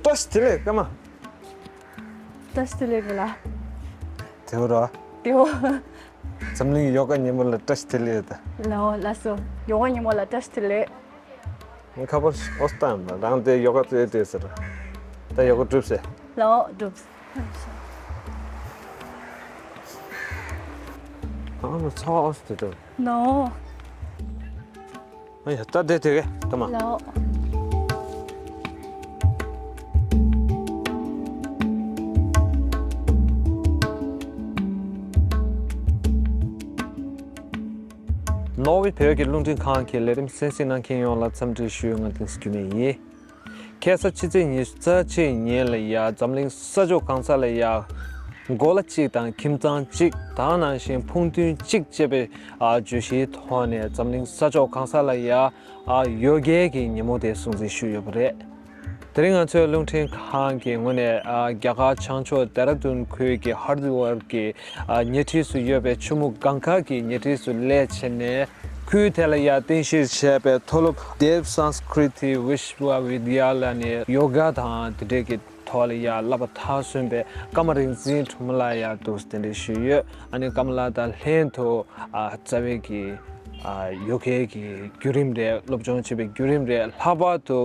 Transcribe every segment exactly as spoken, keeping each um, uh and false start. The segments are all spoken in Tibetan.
བཀྲ་ཤིས་བདེ་ལེགས་ཀརྨ། བཀྲ་ཤིས་བདེ་ལེགས་རེད་ལ། དེའུ་ར། དེའུ། འཛམ་གླིང་ཡོ་ག་ཉིན་མོ་ལ་བཀྲ་ཤིས་བདེ་ལེགས་ད། ལའོ་ལགས་སོ། ཡོ་ག་ཉིན་མོ་ལ་བཀྲ་ཤིས་བདེ་ལེགས། ངས་ཁ་པར་ཨོ་སི་ཏང་རང་དེ་ཡོ་ག་རྩེ་དེ་ཟེར། ད་ཡོ་ག་གྲུབ་ཟེར། ལའོ་གྲུབ། ཨ་མ་ཚ་བ་ཨོ་སི་དེ་དོ། ནོ། ཨ་ཡ་ད་དེ་དེ་གེ་ད་མ། ལའོ། ནོར་ཝེ་བོད་ཀྱི་རླུང་འཕྲིན་ཁང་གི་ལས་རིམ་གསན་གཟིགས་གནང་མཁན་ཡོངས་ལ་འཚམས་འདྲི་ཞུ། ང་བསྟན་འཛིན་འགྱུར་མེད་ཡིན། ཁ་སང་ཕྱི་ཚེས་ཉི་ཤུ་རྩ་གཅིག་ཉིན་ལ་ཡ་འཛམ་གླིང་ས་ཕྱོགས་གང་ས་ལ་ཡ་གོ་ལ་གཅིག་དང་ཁྱིམ་ཚང་གཅིག་དེ་ནང་བཞིན་ཕུགས་འདུན་གཅིག་ཅེས་པའི་ཨ་བརྗོད་གཞིའི་ཐོག་ནས་འཛམ་གླིང་ས་ཕྱོགས་གང་ས་ལ་ཡ་ཨ་ཡོ་གའི་གི་ཉིན་མོ་དེ་སྲུང་བརྩི་ཞུས་ཡོད་པ་རེད། དེ་རིང་ང་ཚོའི་རླུང་འཕྲིན་ཁང་གི་ངོས་ནས་ཨ་རྒྱ་གར་བྱང་ཕྱོགས་ལྡེ་ར་ལྡུན་ཁུལ་གྱི་ཧར་དི་ཝར་གྱི་ཨ་ཉེ་འཁྲིས་སུ་ཡོད་པའི་ཆུ་མུག་སྒང་ཁ་གི་ཉེ་འཁྲིས་སུ་སླེབས་བྱས་ནས། ཁུལ་དེ་ལ་ཡ་རྟེན་གཞི་བྱས་པའི་མཐོ་སློབ་Dev Sanskriti Vishwavidyalaya ནས་ཡོ་ག་དང་དེ་འབྲེལ་གྱི་ཐོག་ལ་ཡ་བསླབ་པ་མཐར་སོན་པའི་ཀརྨ་རིག་འཛིན་སྒྲོལ་མ་ལགས་ཡ་འདུག་སེ་གདན་འདྲེན་ཞུས་ཡོད། ཨ་ནི་ཀརྨ་ལགས་དང་ལྷན་དུ་ཨ་རྩ་བའི་གི་ཨ་ཡོ་གའི་གི་བརྒྱུད་རིམ་རེད། སློབ་སྦྱོང་བྱེད་པའི་བརྒྱུད་རིམ་རེད། ལྷག་པར་དུ་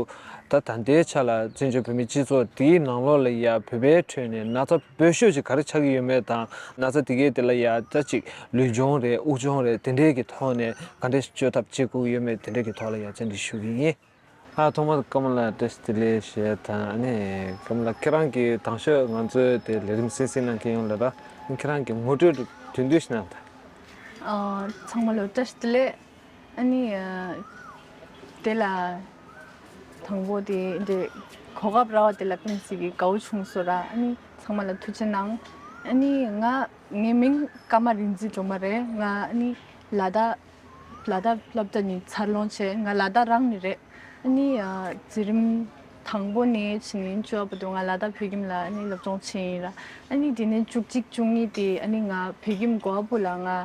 ད་ད་ལྟའི་ཆ་ལ་བཙན་བྱོལ་བོད་མིའི་སྤྱི་ཚོགས་འདིའི་ནང་ལོགས་ལ་ཡ་བོད་པའི་ཁྲོད་ནས་ན་ཚ་འབོལ་ཤོས་ཅིག་ག་རེ་ཆགས་ཀྱི་ཡོད་མེད་དང་། ན་ཚ་དེ་གའི་དེ་ལ་ཡ་ད་ཅིག་ལུས་སྦྱོང་རེད། དབུགས་སྦྱོང་རེད། དེ་འདྲའི་གི་ཐོག་ནས་ག་འདྲས་བཅོས་ཐབས་བྱེད་དགོས་ཀྱི་ཡོད་མེད་དེ་འདྲའི་གི་ཐོག་ལ་ཡ་བཅར་འདྲི་ཞུ་གི་ཡིན། ཨ་ཐོག་མར་ཀརྨ་ལགས་བཀྲ་ཤིས་བདེ་ལེགས་ཞུ་ཡ་དང་། ཨ་ནི་ཀརྨ་ལགས་ཁྱེད་རང་གི་དང་ཤོས་ང་ཚོའི་དེ་ལས་རིམ་གསན་གཟིགས་གནང་མཁན་ཡོངས་ལ་ར་ཁྱེད་རང་གི་ངོ་སྤྲོད་དོན་བསྡུས་ཤིག་གནང་དང་། ཨ་ཚང་མ་ལ་བཀྲ་ཤིས་བདེ་ལེགས། ཨ་ནི་ཨ་དེ་ལ་དང་པོ་དེ་འདྲའི་གོ་སྐབས་རག་པ་དེ་ལ་དཔེ་མི་སྲིད་ཀྱི་དགའ་བོ་བྱུང་སོང་ར། ཨ་ནི་ཚང་མ་ལ་ཐུགས་རྗེ་གནང་། ཨ་ནི་ང་ངའི་མིང་ཀརྨ་རིག་འཛིན་སྒྲོལ་མ་རེད། ང་ཨ་ནི་ལ་དྭགས་ལ་དྭགས་སློབ་གྲྭ་ནས་འཚར་ལོངས་བྱས། ང་ལ་དྭགས་རང་ནས་རེད། ཨ་ནི་ཨ་འཛིན་རིམ་དང་པོ་ནས་ཕྱིན་ནས་བཅུ་པ་བར་དུ་ང་ལ་དྭགས་བོད་ཁྱིམ་ལ་ཨ་ནི་སློབ་སྦྱོང་བྱས་ཡིན་ར། ཨ་ནི་དེ་ནས་བཅུ་གཅིག་བཅུ་གཉིས་དེ་ཨ་ནི་ང་བོད་ཁྱིམ་གོ་ཨ་པུ་ལ་ང་ཨ་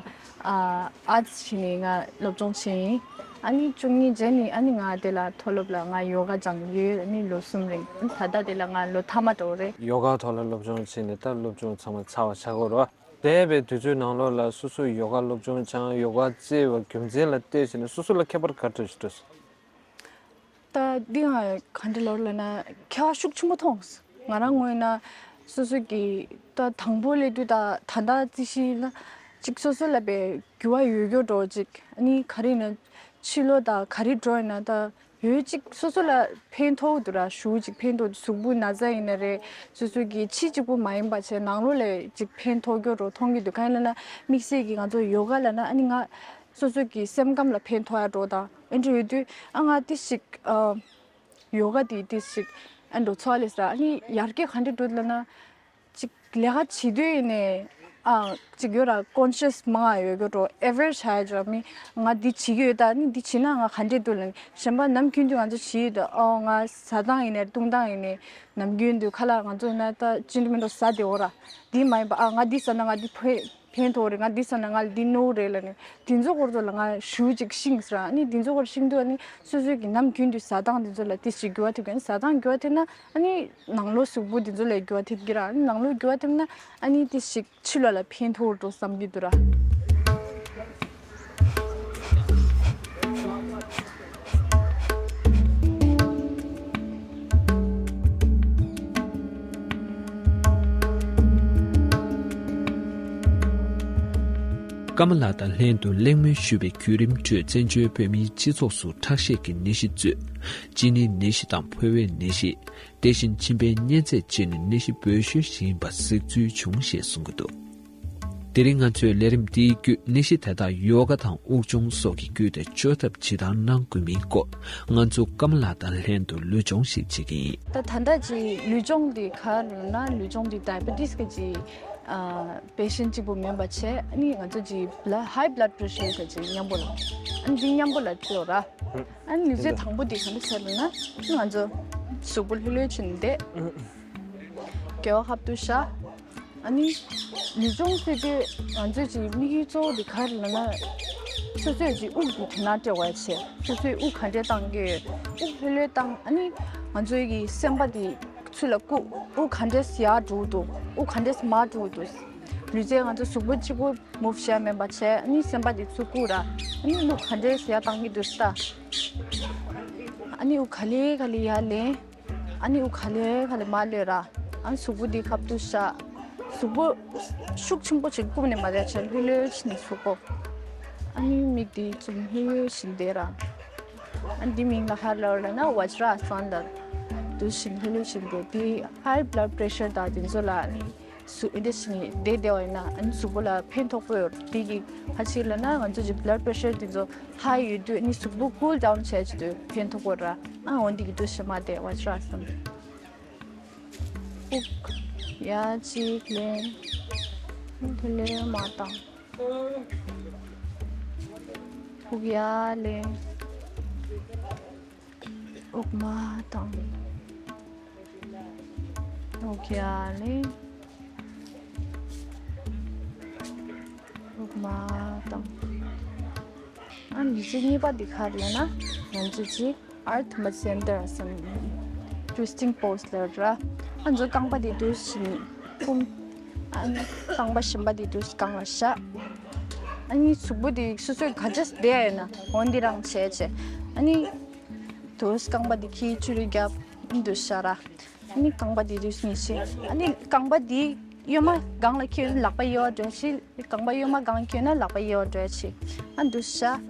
ཨར་ཊི་བྱས་ནས་ང་སློབ་སྦྱོང་བྱས་ཡིན། ཨ་ནི་བཅུ་གཉིས་རྗེས་ནས་ཨ་ནི་ང་དེ་ལ་མཐོ་སློབ་ལ་ང་ཡོ་ག་སྦྱངས་ཡོད། ཨ་ནི་ལོ་གསུམ་རིང་། ཨ་ནི་ད་ལྟ་དེ་ལ་ང་ལོ་མཐའ་མ་འགྲོ་གི་རེད། ཡོ་ག་ཐོག་ལ་སློབ་སྦྱོང་བྱས་ནས་ད་སློབ་སྦྱོང་ཚང་མ་ཚར་བ་ཆགས་ཀྱི་ཡོད་རེད་བ། འདས་པའི་དུས་ཚོད་ནང་ལོགས་ལ་སོ་སོས་ཡོ་ག་སློབ་སྦྱོང་སྦྱངས། ཡོ་ག་རྩེ་བའི་རྒྱུ་མཚན་ལ་བལྟས་བྱས་ནས་སོ་སོ་ལ་ཁྱད་པར་ག་འདྲ་ཞིག་འདུག་ད་འདི་ང་ག་འདྲ་ལབ་ལབ་ན་ཁྱད་པར་ཤུགས་ཆེན་པོ་མཐོང་སོང་། ང་རང་ངོས་ན་སོ་སོ་གི་ད་དང་པོ་སླེབས་དུས་ད་ད་ལྟ་རྩིས་ཤིག་ན་ཅིག་སོ་སོ་ལ་བའི་འགྱུར་བ་ཡོད་རྒྱུ་འགྲོ་ཅིག་ཨ་ནི་ག་རེ་ཡིན་ན་ཕྱི་ལོགས་ད་ག་རེ་འགྲོ་ཡིན་ན་ད་ཡོད་ཅིག་སོ་སོ་ལ་ཕན་ཐོགས་འདུག་ར། ཞུ་ཅིག་ཕན་ཐོགས་འདུག་གཟུགས་པོ་ན་ཚ་ཡིན་ན་རེད། སོ་སོ་གི་ཕྱི་གཅིག་པུ་མ་ཡིན་པ་བྱས་ནང་ལོགས་ལ་ཅིག་ཕན་ཐོགས་རྒྱུ་འགྲོ་མཐོང་གི་འདུག་གང་ཡིན་ལབ་ན་དམིགས་བསལ་གྱི་ང་ཚོ་ཡོ་ག་ལབ་ན་ཨ་ནི་ང་སོ་སོ་གི་སེམས་ཁམས་ལ་ཕན་ཐོགས་ཡ་འགྲོ་དང་ཨེ་འདྲ་ཡོད་དུས་ཨ་ང་ཏི་ཞིག་ཨ་ཡོ་ག་དེ་ཏི་ཞིག་ཨ་འགྲོ་ཚོགས་ལས་ར། ཨ་ནི་ཡར་རྒྱས་ག་འདྲ་འགྲོ་ལབ་ན་ཅིག་ལས་ཀ་བྱེད་དུས་ཡིན་ནས་ཨ་ཅིག་ཡོད་ར་ཀོན་ཤི་ཡས་མང་ང་ཡོད་རྒྱུ་འགྲོ། ཨེ་ཝེར་བྱ་ཡ་འགྲོ། མི་ང་འདི་བྱེད་ཀྱི་ཡོད་ད། ཨ་ནི་འདི་བྱེད་ན་ང་ག་འདྲ་འདུག་ལབ་ནས་གཞན་པ་ནམ་རྒྱུན་དུ་ང་ཚོ་བྱེད་ཡོད་ད། ཨོ་ང་ཟ་སྟངས་ཡིན་ནས་བཏུང་སྟངས་ཡིན་ནས་ནམ་རྒྱུན་དུ་ཁ་ལག་ང་ཚོ་ཡིན་ན་ད་ཅི་འདྲ་མི་འདྲ་ཟ་བདེ་འོ་ར། འདི་མ་ཡིན་པ་ཨ་ང་འདི་ཟ་ན་ང་འདི་ཕོད། ཕན་ཐོགས་རེད། ང་འདི་ཟ་ན་ང་ལ་འདི་གནོད་རེད་ལབ་ནས་དེ་ཚོ་སྐོར་ཚོ་ལ་ང་ཞུ་ཅིག་ཤིང་ཟེར། ཨ་ནི་དེ་ཚོ་སྐོར་ཤིང་དུས་ཨ་ནི་སོ་སོའི་གི་ནམ་རྒྱུན་དུ་ཟ་སྟངས་དེ་ཚོ་ལ་ཏི་ཞིག་འགྱུར་བ་ཐེབས་ཀྱི། ཨ་ནི་ཟ་སྟངས་འགྱུར་བ་ཐེབས་ན་ཨ་ནི་ནང་ལོགས་གཟུགས་པོ་དེ་ཚོ་ལ་འགྱུར་བ་ཐེབས་ཀྱི་ར། ཨ་ནི་ནང་ལོགས་འགྱུར་བ་ཐེབས་ན་ཨ་ནི་ཏི་ཞིག་ཕྱི་ལོགས་ལ་ཕན་ཐོགས་འགྲོ་བསམ་གྱི་འདུག་ར། ཀརྨ་ལགས་དང་ལྷན་དུ་གླེང་མོལ་ཞུས་པའི་བརྒྱུད་རིམ་ཁྲོད་བཙན་བྱོལ་བོད་མིའི་སྤྱི་ཚོགས་སུ་ཁྲག་ཤེད་ཀྱི་ནད་གཞི་གཙོས་གཅིན་སྙིའི་ནད་གཞི་དང་ཕོ་བའི་ནད་གཞི། དེ་བཞིན་མཆིན་པའི་གཉན་ཚད་བཅས་ནི་ནད་གཞི་འབོལ་ཤོས་ཤིག་ཡིན་པ་གཟིགས་ཚུལ་བྱུང་ཞེས་གསུང་གི་འདུག་དེ་རིང་ང་ཚོའི་ལས་རིམ་འདིའི་བརྒྱུད་ནད་གཞི་དེ་དག་ཡོ་ག་དང་དབུགས་སྦྱོང་སོགས་ཀྱི་བརྒྱུད་དེ་བཅོས་ཐབས་ཇི་ལྟར་གནང་དགོས་མིན་སྐོར་ང་ཚོ་ཀརྨ་ལགས་དང་ལྷན་དུ་ལུས་སྦྱོང་ཞིག་བྱེད་ཀྱི་ཡིན། ད་ད་ལྟ་ཅིག་ལུས་སྦྱོང་འདི་ག་རེ་ན་ལུས་སྦྱོང་འདི་ཌའི་བེ་ཊིས་གི་ཅིག་ཨ་པེ་ཤན་གཅིག་པུ་མིན་པ་བྱས། ཨ་ནི་ང་ཚོ་ཅིག་བླ་ཧའི་བླ་ཌི་པེ་ཤར་གི་ཅིག་མཉམ་པོ་ལ། ཨ་ནི་འདི་མཉམ་པོ་ལ་ཁྲིད་ཡོད་ར། ཨ་ནི་ལུས་རྩལ་དང་པོ་འདི་ག་འདྲ་ཟེར་ལབ་ན་ང་ཚོ་གཟུགས་པོ་ལྷོད་ལྷོད་བྱས་ནས་བསྡད། སྐེ་བ་ཧབ་ཏུ་བཞག་ཨ་ནི་ལུས་སྦྱོང་ཟེར་དུས་ང་ཚོས་ཀྱི་དམིགས་ཡུལ་གཙོ་བོ་དེ་ག་རེ་ལབ་ན། སོ་སོས་ཀྱི་དབུགས་དེ་དོན་དག་སྤྲད་དགོས་ཡ་བྱས། སོ་སོའི་དབུགས་ག་འདྲས་བཏང་གི་ཡོད། དབུགས་ལྷོད་ལྷོད་བཏང་། ཨ་ནི་ང་ཚོའི་གི་སེམས་པ་དེ་ ཚུར་ལ་བཀུག་དབུགས་ག་འདྲས་ཡར་འགྲོ་འདུག་དབུགས་ག་འདྲས་མར་འགྲོ་འདུག་ལུས་རྩལ་ང་ཚོ་གཟུགས་པོ་གཅིག་པུ་མུབ་བྱས་མེད་པ་བྱས། ཨ་ནི་སེམས་པ་དེ་ཚུར་བཀུག་ར། ཨ་ནི་དབུགས་ག་འདྲས་ཡར་བཏང་གི་འདུག་ལྟ། ཨ་ནི་དབུགས་ག་ལེ་ག་ལེ་ཡར་ལེན། ཨ་ནི་དབུགས་ག་ལེ་ག་ལེ་མར་ལེན་ར། ཨ་ནི་གཟུགས་པོ་འདི་ཁ་ཐུག་བཞག་གཟུགས་པོ་ཤུགས་ཆེན་པོ་ཞིག་བཀུག་ནས་མ་བསྡད་བྱས། ལྷོད་ལྷོད་བྱས་ནས་གཟུགས་པོ། ཨ་ནི་མིག་འདི་ཅུང་ལྷོད་ལྷོད་བྱས་བསྡད་ར། ཨ་ནི་འདི་མིང་ལ་ག་རེ་ལབ་ལབ་ན་བཛྲ་ཨ་སན་ལབ། འདུག་བྱས་ལྷོད་ལྷོད་བྱས་བསྡད། འདི་ཧའི་བྷ་ལཌ་པེ་ཤར་དང་དེ་ཚོ་ལ་ཨ་ནི་གཟུགས་འདི་འདྲ་བྱས་ནས་བསྡད་བསྡད་པ་ཡིན་ན། ཨ་ནི་གཟུགས་པོ་ལ་ཕན་ཐོགས་པོ་ཡོད། དེ་གི་ཕར་ཕྱིན་ལབ་ན་ང་ཚོ་གི་བྷ་ལཌ་པེ་ཤར་དེ་ཚོ་ཧའི་ཡོད་དུས། ཨ་ནི་གཟུགས་པོ་ཀུལ་ཌའུན་བྱས་བྱས་དུས་ཕན་ཐོགས་པོ་ར། ཨ་འོ་འདི་གི་འདུག་བྱས་མར་བསྡད། བཛྲ་ཨ་སན། དབུགས་ཡར་གཅིག་ལེན། དེ་ལས་མར་བཏང་། དབུགས་ཡར་ལེན། དབུགས་མར་བཏང་། དབུགས་ཡར་ལེན། དབུགས་མར་བཏང་། ཨ་ནི་ལུས་རྩལ་གཉིས་པ་འདི་ག་རེ་ལབ་ན། ང་ཚོ་གི་ཨར་ཐི་མ་སེན་ཊར་ཟེར་ན་ཊུ་ཝི་སི་ཊིང་པོ་སི་ལབ་ར། ཨ་ནི་རྐང་པ་འདི་འདུག་བྱས་ནས་བསྐུམ། ཨ་ནི་རྐང་པ་གཞན་པ་འདི་འདུག་སྒང་ལ་བཞག་ཨ་ནི་གཟུགས་པོ་འདི་སོ་སོས་ག་འདྲས་བསྡད་ཡོད་ན་འོ་འདི་རང་བྱས་བྱས། ཨ་ནི་འདུག་རྐང་པ་འདི་ཁྱེར་ཕྱི་རུ་རྒྱབ། འདུག་བཞག་ར། ཨ་ནི་རྐང་པ་འདི་འདུག་བྱས་ནས་བྱས། ཨ་ནི་རྐང་པ་འདི་གཡོན་མ་སྒང་ལ་འཁྱེར་ན་ལག་པ་གཡས་པ་འགྲོ་བྱས། རྐང་པ་གཡོན་མ་སྒང་འཁྱེར་ན་ལག་པ་གཡས་པ་འགྲོ་བྱས། ཨ་འདུག་བཞག་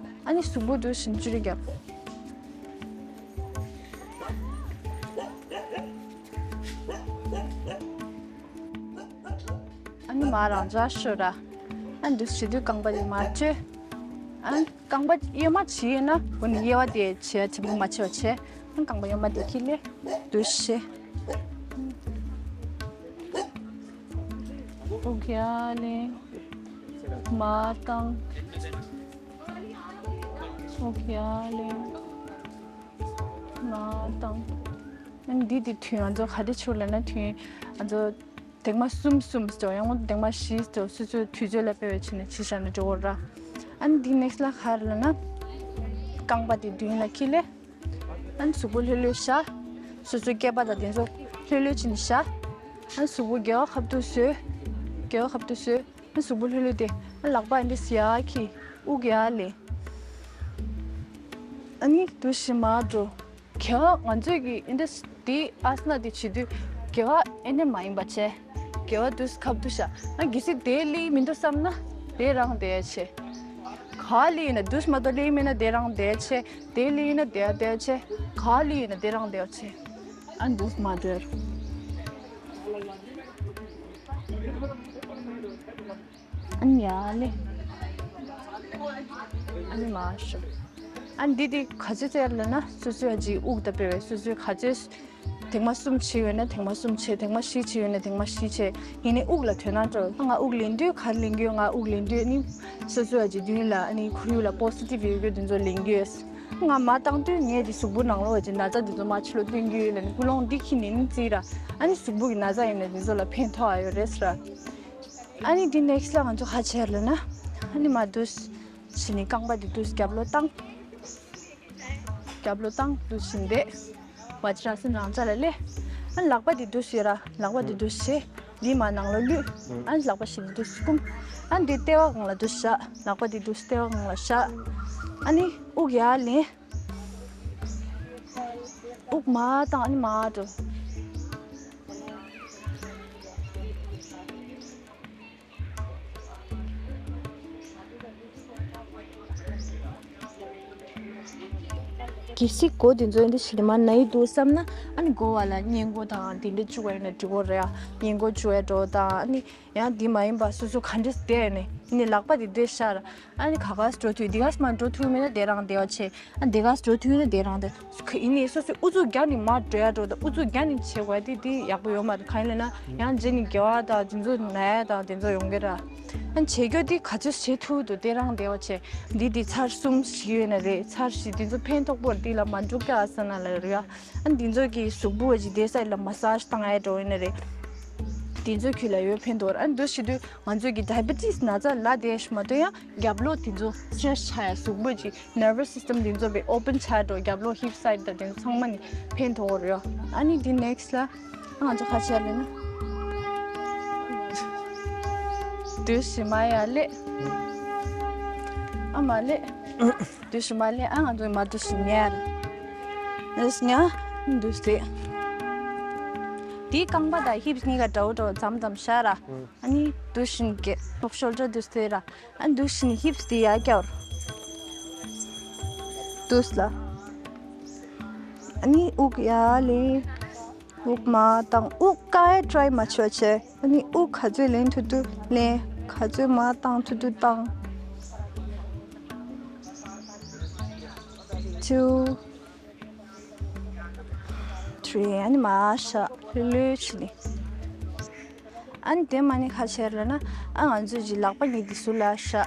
ཨ་ནི་གཟུགས་པོ་འདུག་བྱས་ཕྱི་རུ་རྒྱབ། ཨ་ནི་མར་རང་འཇགས་ཤོག་ར། ཨ་འདུག་བྱས་དུས་རྐང་པ་འདི་མར་བཅོལ། ཨ་རྐང་པ་གཡོན་མ་བྱས་ཡོད་ན་འོ་ནི་གཡས་པ་དེ་བྱས། དེ་མོ་མ་བྱས་པ་བྱས། ཨ་རྐང་པ་གཡོན་མ་དེ་ཁྱེར་ལེ། འདུག་བྱས། དབུགས་ཡར་ལེན། མར་བཏང་། དབུགས་ཡར་ལེན། མར་བཏང་། ཨ་ནི་འདི་དེ་དུས་ང་ཚོ་ག་དེ་ཆོག་ལབ་ན། དུས་ང་ཚོ་ཐེངས་མ་གསུམ་གསུམ་ཙམ། ཡང་ཐེངས་མ་བཞི་ཙམ། སོ་སོའི་དུས་ཚོད་ལ་དཔག་པའི་ཆ་ནས་བྱས་བཞག་ན་འགྲིག་གི་རེད་ར། ཨ་ནི་འདི་ནེག་སི་ཊི་ལ་ག་རེ་ལབ་ན། རྐང་པ་དེ་མདུན་ལ་འཁྱེར་ལེ། ཨ་ནི་གཟུགས་པོ་ལྷོད་ལྷོད་བཞག་སོ་སོའི་སྐེད་པ་དང་དེ་ཚོ་ལྷོད་ལྷོད་བྱས་ནས་བཞག་ཨ་ནི་གཟུགས་པོ་སྒལ་པ་ཁ་ཐུག་བཟོས། སྒལ་པ་ཁ་ཐུག་བཟོས། ཨ་ནི་གཟུགས་པོ་ལྷོད་ལྷོད་དེ། ཨ་ནི་ལག་པ་འདི་ཡར་འཁྱེར། དབུགས་ཡར་ལེན། ཨ་ནི་འདུག་བྱས་མར་འགྲོ། སྒལ་པ་ང་ཚོས་ཀྱི་འདི་འདི་ཨ་སན་འདི་བྱེད་དུས་སྒལ་པ་ཨེ་འདྲས་མ་ཡིན་པ་བྱས། སྒལ་པ་འདུག་སེ་ཁ་ཐུག་བཞག་ཨ་གལ་སྲིད་དེ་སླེབས་མི་འདུག་བསམ་ན་དེ་རང་བསྡད་བྱས། ག་སླེབས་ཡིན་ན། འདུག་སེ་མ་གཏོགས་སླེབས་མེད་ན་དེ་རང་བསྡད་བྱས། དེ་སླེབས་ཡིན་ན་དེ་བསྡད་བྱས། ག་སླེབས་ཡིན་ན་དེ་རང་བསྡད་བྱས། ཨ་འདུག་སེ་མར་སྡོད། ཨ་ནི་ཡར་ལེན། ཨ་ནི་མར་ཤོག་ཨ་ནི་འདི་དེ་ག་ཚོད་ཙམ་ལབ་ན། སོ་སོའི་ཨ་ཅིག་དབུགས་དང་དཔེ་བའི་སོ་སོའི་ག་ཚོད། ཐེངས་མ་གསུམ་བྱས་ཡོད་ན་ཐེངས་མ་གསུམ་བྱས། ཐེངས་མ་བཞི་བྱས་ཡོད་ན་ཐེངས་མ་བཞི་བྱས། ཡིན་ནའི་དབུགས་ལ་དོ་སྣང་སྤྲོད། ང་དབུགས་ལེན་དུས་ག་རེ་ལེན་གྱི་ཡོད། ང་དབུགས་ལེན་དུས་ཨ་ནི་སོ་སོའི་ཨ་ཅིག་མདུན་ལ་ཨ་ནི་ཁོར་ཡུག་ལ་པོ་སི་ཊིབ་ཡོད་རྒྱུ་དེ་ཚོ་ལེན་གྱི་ཡོད། ང་མར་བཏང་དུས་ངས་དེ་གཟུགས་པོ་ནང་ལོགས་ཨ་ཅིག་ན་ཚ་དེ་ཚོ་མར་ཕྱི་ལོགས་བཏོན་གྱི་ཡོད་ལབ་ནས་ཀུན་སློང་འདི་འཁྱེར་ནས་ཨ་ནི་བརྩིས་ར། ཨ་ནི་གཟུགས་པོ་གི་ན་ཚ་ཡིན་ན་དེ་ཚོ་ལ་ཕན་ཐོགས་ཨ་ཡོད་རེད་ཟེར་ར། ཨ་ནི་འདི་ནེག་སི་ཊི་ལ་ང་ཚོ་ག་རེ་བྱེད་ལབ་ན། ཨ་ནི་མར་འདུག་སེ་བྱས་ནས་རྐང་པ་འདི་འདུག་སེ་རྒྱབ་ལོགས་བཏང་། རྒྱབ་ལོགས་བཏང་། འདུག་སེ་བྱས་ནས་བསྡད། བཛྲ་ཨ་སན་རང་འཇགས་ལ་སླེབས། ཨ་ནི་ལག་པ་འདི་འདུག་སེ་ཡོད་ར། ལག་པ་འདི་འདུག་སེ་བྱས། འདི་མར་ནང་ལོགས་བླུགས། ཨ་ནི་ལག་པ་གཞན་འདི་འདུག་སེ་བསྐུམ། ཨ་ནི་འདི་ལྟེ་བ་སྒང་ལ་འདུག་སེ་བཞག་ལག་པ་འདི་འདུག་སེ་ལྟེ་བ་སྒང་ལ་བཞག་ཨ་ནི་དབུགས་ཡར་ལེན། དབུགས་མར་བཏང་། ཨ་ནི་མར་འགྲོ། གལ་སྲིད་མགོ་དེ་ཚོ་འདི་ཞིག་མར་ན་ཡི་འདུག་བསམ་ན། ཨ་ནི་མགོ་བ་ལ་སྔས་མགོ་དང་དེ་འདྲ་བཅུག་པ་ཡིན་ན་འགྲིག་གི་རེད་ཨ། སྔས་མགོ་བཅུག་ཡ་འགྲོ་དང་། ཨ་ནི་ཡང་དེ་མ་ཡིན་པ་སོ་སོ་ག་འདྲས་བསྡད་ནས། ཨ་ནི་ལག་པ་དེ་འདྲས་བཞག་ར། ཨ་ནི་ག་ག་སེ་འགྲོ་ཐུབ། འདི་ག་སེ་མར་འགྲོ་ཐུབ་མེད་ན་དེ་རང་བསྡད་པ་བྱས། ཨ་འདི་ག་སེ་འགྲོ་ཐུབ་ན་དེ་རང་བསྡད། ཡིན་ནའི་སོ་སོའི་ཨུ་ཚུགས་རྒྱག་ནས་མར་འགྲོ་ཡ་འགྲོ་དང་། ཨུ་ཚུགས་རྒྱག་ནས་བྱེད་དགོས་ཡ་དེ་དེ་ཡག་པོ་ཡོད་མ་རེད། གང་ཡིན་ལབ་ན་ཡང་རྗེས་ནས་དགེ་བ་དང་དེ་ཚོ་ན་ཡ་དང་དེ་ཚོ་ཡོང་གི་ར། ཨ་བྱེད་རྒྱུ་དེ་ག་ཚོད་བྱེད་ཐུབ་འདུག་དེ་རང་བསྡད་པ་བྱས། འདི་དེ་ཚར་གསུམ་བྱས་ཡོད་ན་རེད། ཚར་བཞི་དེ་ཚོ་ཕན་ཐོགས་པོ་རེད། དེ་ལ་མ་འགྲོ་ཀྱ་ཨ་ས་ན་ལ་རེད་ཡ། ཨ་འདི་ཚོ་གི་གཟུགས་པོ་ཨ་ཅིག་བསྡད་ས་ལ་མ་སཱ་ཇི་བཏང་ཡ་འགྲོ་ཡིན་ན་རེད། དེ་ཚོ་ཁྱོད་ལ་ཡོད་ཕན་ཐོགས་རེད། ཨ་ནི་འདུག་བྱེད་དུས་ང་ཚོ་གི་diabetes ན་ཚ་ལ་དེ་ཞིག་མ་གཏོགས་ཡང་རྒྱབ་ལོགས་དེ་ཚོ་stress ཆགས་ཡ་གཟུགས་པོ་ཅིག་nervous system དེ་ཚོ་བའི་open ཆགས་འགྲོ། རྒྱབ་ལོགས་hip side དང་དེ་ཚོ་ཚང་མ་ནི་ཕན་ཐོགས་རེད། ཨ་ནི་དེ་next ལ་ང་ཚོ་ཁ་ཆེ་ལེ་ན་དུས་ཕྱི་མ་ཡ་ལེ། ཨ་མ་ལེ། དུས་ཕྱི་མ་ལེ། ཨ་ང་ཚོ་མ་དུས་ཕྱི་ཉལ། ནས་ཉ་དུས་ཏེ། དེའི་རྐང་པ་དང་hips གཉིས་ཀ་འདྲ་བོ་འདྲ་བོ་མཚམས་མཚམས་ཤ་ར། ཨ་ནི་དུས་ཕྱི་གི་top shoulder དུས་ཏེ་ར། ཨ་ནི་དུས་ཕྱི་hips དེ་ཡར་བཀྱག་ར། དུས་ལ། ཨ་ནི་དབུགས་ཡར་ལེན། དབུགས་མར་བཏང་། དབུགས་བཀག་ཡ་try མ་བྱོས་བྱས། ཨ་ནི་དབུགས་ག་ཚོད་ལེན་ཐུབ་ཐུབ་ལེན། ག་ཚོད་མར་བཏང་ཐུབ་ཐུབ་བཏང་། Two, three ཨ་ནི་མར་བཞག་ལྷོད་ལྷོད་བྱས་ནས། ཨ་ནི་དེ་མ་ནི་ཁ་ཕྱེ་ལ་ན། ཨ་ང་ཚོས་ཀྱི་ལག་པ་གཉིས་དེ་ཟུར་ལ་བཞག་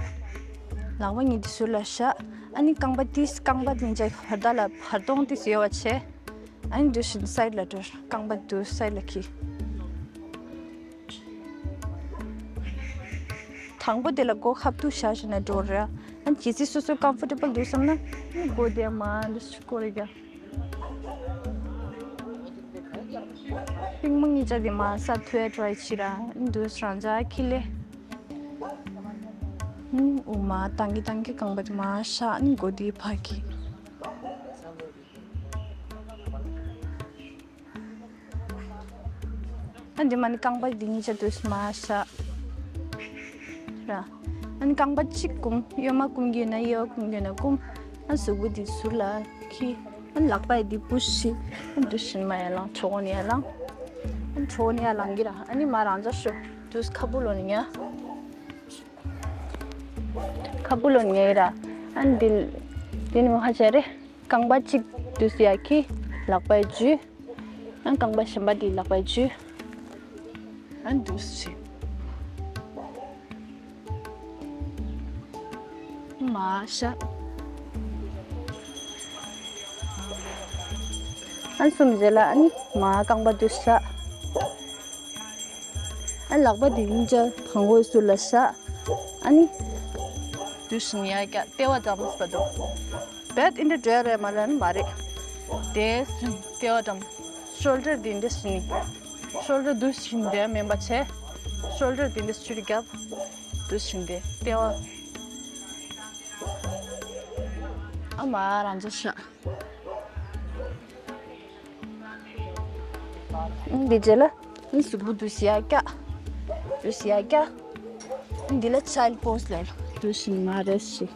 ལག་པ་གཉིས་དེ་ཟུར་ལ་བཞག་ཨ་ནི་རྐང་པ་ཏིས་རྐང་པ་དེ་འཇའ་བར་ཐག་ལ་བར་སྟོང་ཏིས་ཡོད་པ་བྱས། ཨ་ནི་དུས་ཕྱི་side ལ་འགྲོ། རྐང་པ་དུ་side ལ་འཁྱེར། དང་པོ་དེ་ལ་མགོ་ཁ་ཐུག་བཞག་བྱས་ན་འགྲོ་རེད། ཨ་ནི་ཇི་སྲིད་སོ་སོ་comfortable འདུག་བསམ་ན། ཨ་ནི་མགོ་དེ་མར་འདི་ཞིག་སྐོར་རེ་རྒྱག་རྟིང་མ་གཉིས་ཆ་དེ་མར་ས་མཐོ་ཡ་try བྱེད་ར། ཨ་ནི་དུས་རང་འཇགས་འཁྱེར་ལེ། ཨ་ནི་དབུགས་མར་བཏང་གི་བཏང་གི་རྐང་པ་དེ་མར་བཞག་ཨ་ནི་མགོ་དེ་ཕར་འཁྱེར། ཨ་འདི་མ་ནི་རྐང་པ་འདི་གཉིས་ཆ་དུས་མར་བཞག་ར། ཨ་ནི་རྐང་པ་གཅིག་བསྐུམ། གཡོན་མ་བསྐུམ་གྱི་ཡོད་ན་གཡས་པ་བསྐུམ་གྱི་ཡོད་ན་བསྐུམ། ཨ་གཟུགས་པོ་འདི་ཟུར་ལ་འཁྱེར། ཨ་ལག་པ་འདི་push བྱེད། ཨ་འདི་བཞིན་མ་ཡར་ལངས། གྲོགས་ནི་ཡར་ལངས། ཨ་གྲོགས་ནི་ཡར་ལངས་ཀྱི་ར། ཨ་ནི་མར་རང་འཇགས་ཤོག་དུས་ཁ་སྦུག་ལོག་ནས་ཉལ། ཁ་སྦུག་ལོག་ནས་ཉལ་ཡི་ར། ཨ་འདི་འདི་ནི་མ་ཁ་བྱས་རེད། རྐང་པ་གཅིག་དུས་ཡར་འཁྱེར། ལག་པའི་འཇུས། ཨ་རྐང་པ་གཞན་པ་དེ་ལག་པའི་འཇུས། ཨ་འདུག་སེ་བྱས། མར་བཞག་ཨ་གསུམ་རྗེས་ལ་ཨ་ནི་མར་རྐང་པ་འདུག་བཞག་ཨ་ལག་པ་དེ་གཉིས་ཆ་བང་གོ་ཟུར་ལ་བཞག་ཨ་ནི་འདུག་སེ་ཡར་བཀྱག་ལྟེ་བ་ཙམ་ཟེར་བ་འདུག་བེད་ཨིན་དྲ་འགྲོ་ཡ་རེད་མ་རེད། མ་རེད། དེ་ལྟེ་བ་འགྲམ། ཤོལ་ཌར་དེ་འདྲ་ཞིག་ནི། ཤོལ་ཌར་འདུག་ཞིག་འདྲ་མིན་པ་བྱས། ཤོལ་ཌར་དེ་འདྲ་ཞིག་རྒྱབ། འདུག་ཞིག་འདི་ལྟེ་བ། ཨ་མ་རང་ཚོ་ཤ། འདི་རྗེས་ལ་གཟུགས་པོ་འདུག་ཞིག་ཡར་བཀྱག་འདུག་ཞིག་ཡར་བཀྱག་འདི་ལ་child pose ལབ། འདུག་ཞིག་མ་རེད་ཞིག་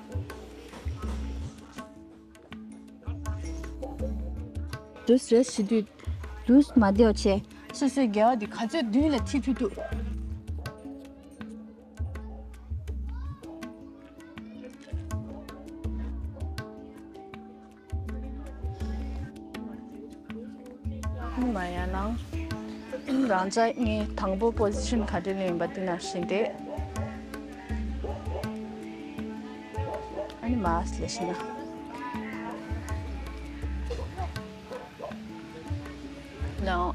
དུས་རེ་ཞིག་དུས་དུས་མ་བདེ་བ་བྱས། སོ་སོའི་དགེ་བ་འདི་ག་ཚོད་མདུན་ལ་ཁྲིད་ཐུབ་ཐུབ། མ་ཡར་ལངས། རང་ཅག་ངས་དང་པོ་པོ་ཟི་ཤན་ག་འདྲ་ལེན་པ་འདི་ནང་བཞིན་ཏེ། ཨ་ནི་མར་ལ་ཤི་ན། ལའོ།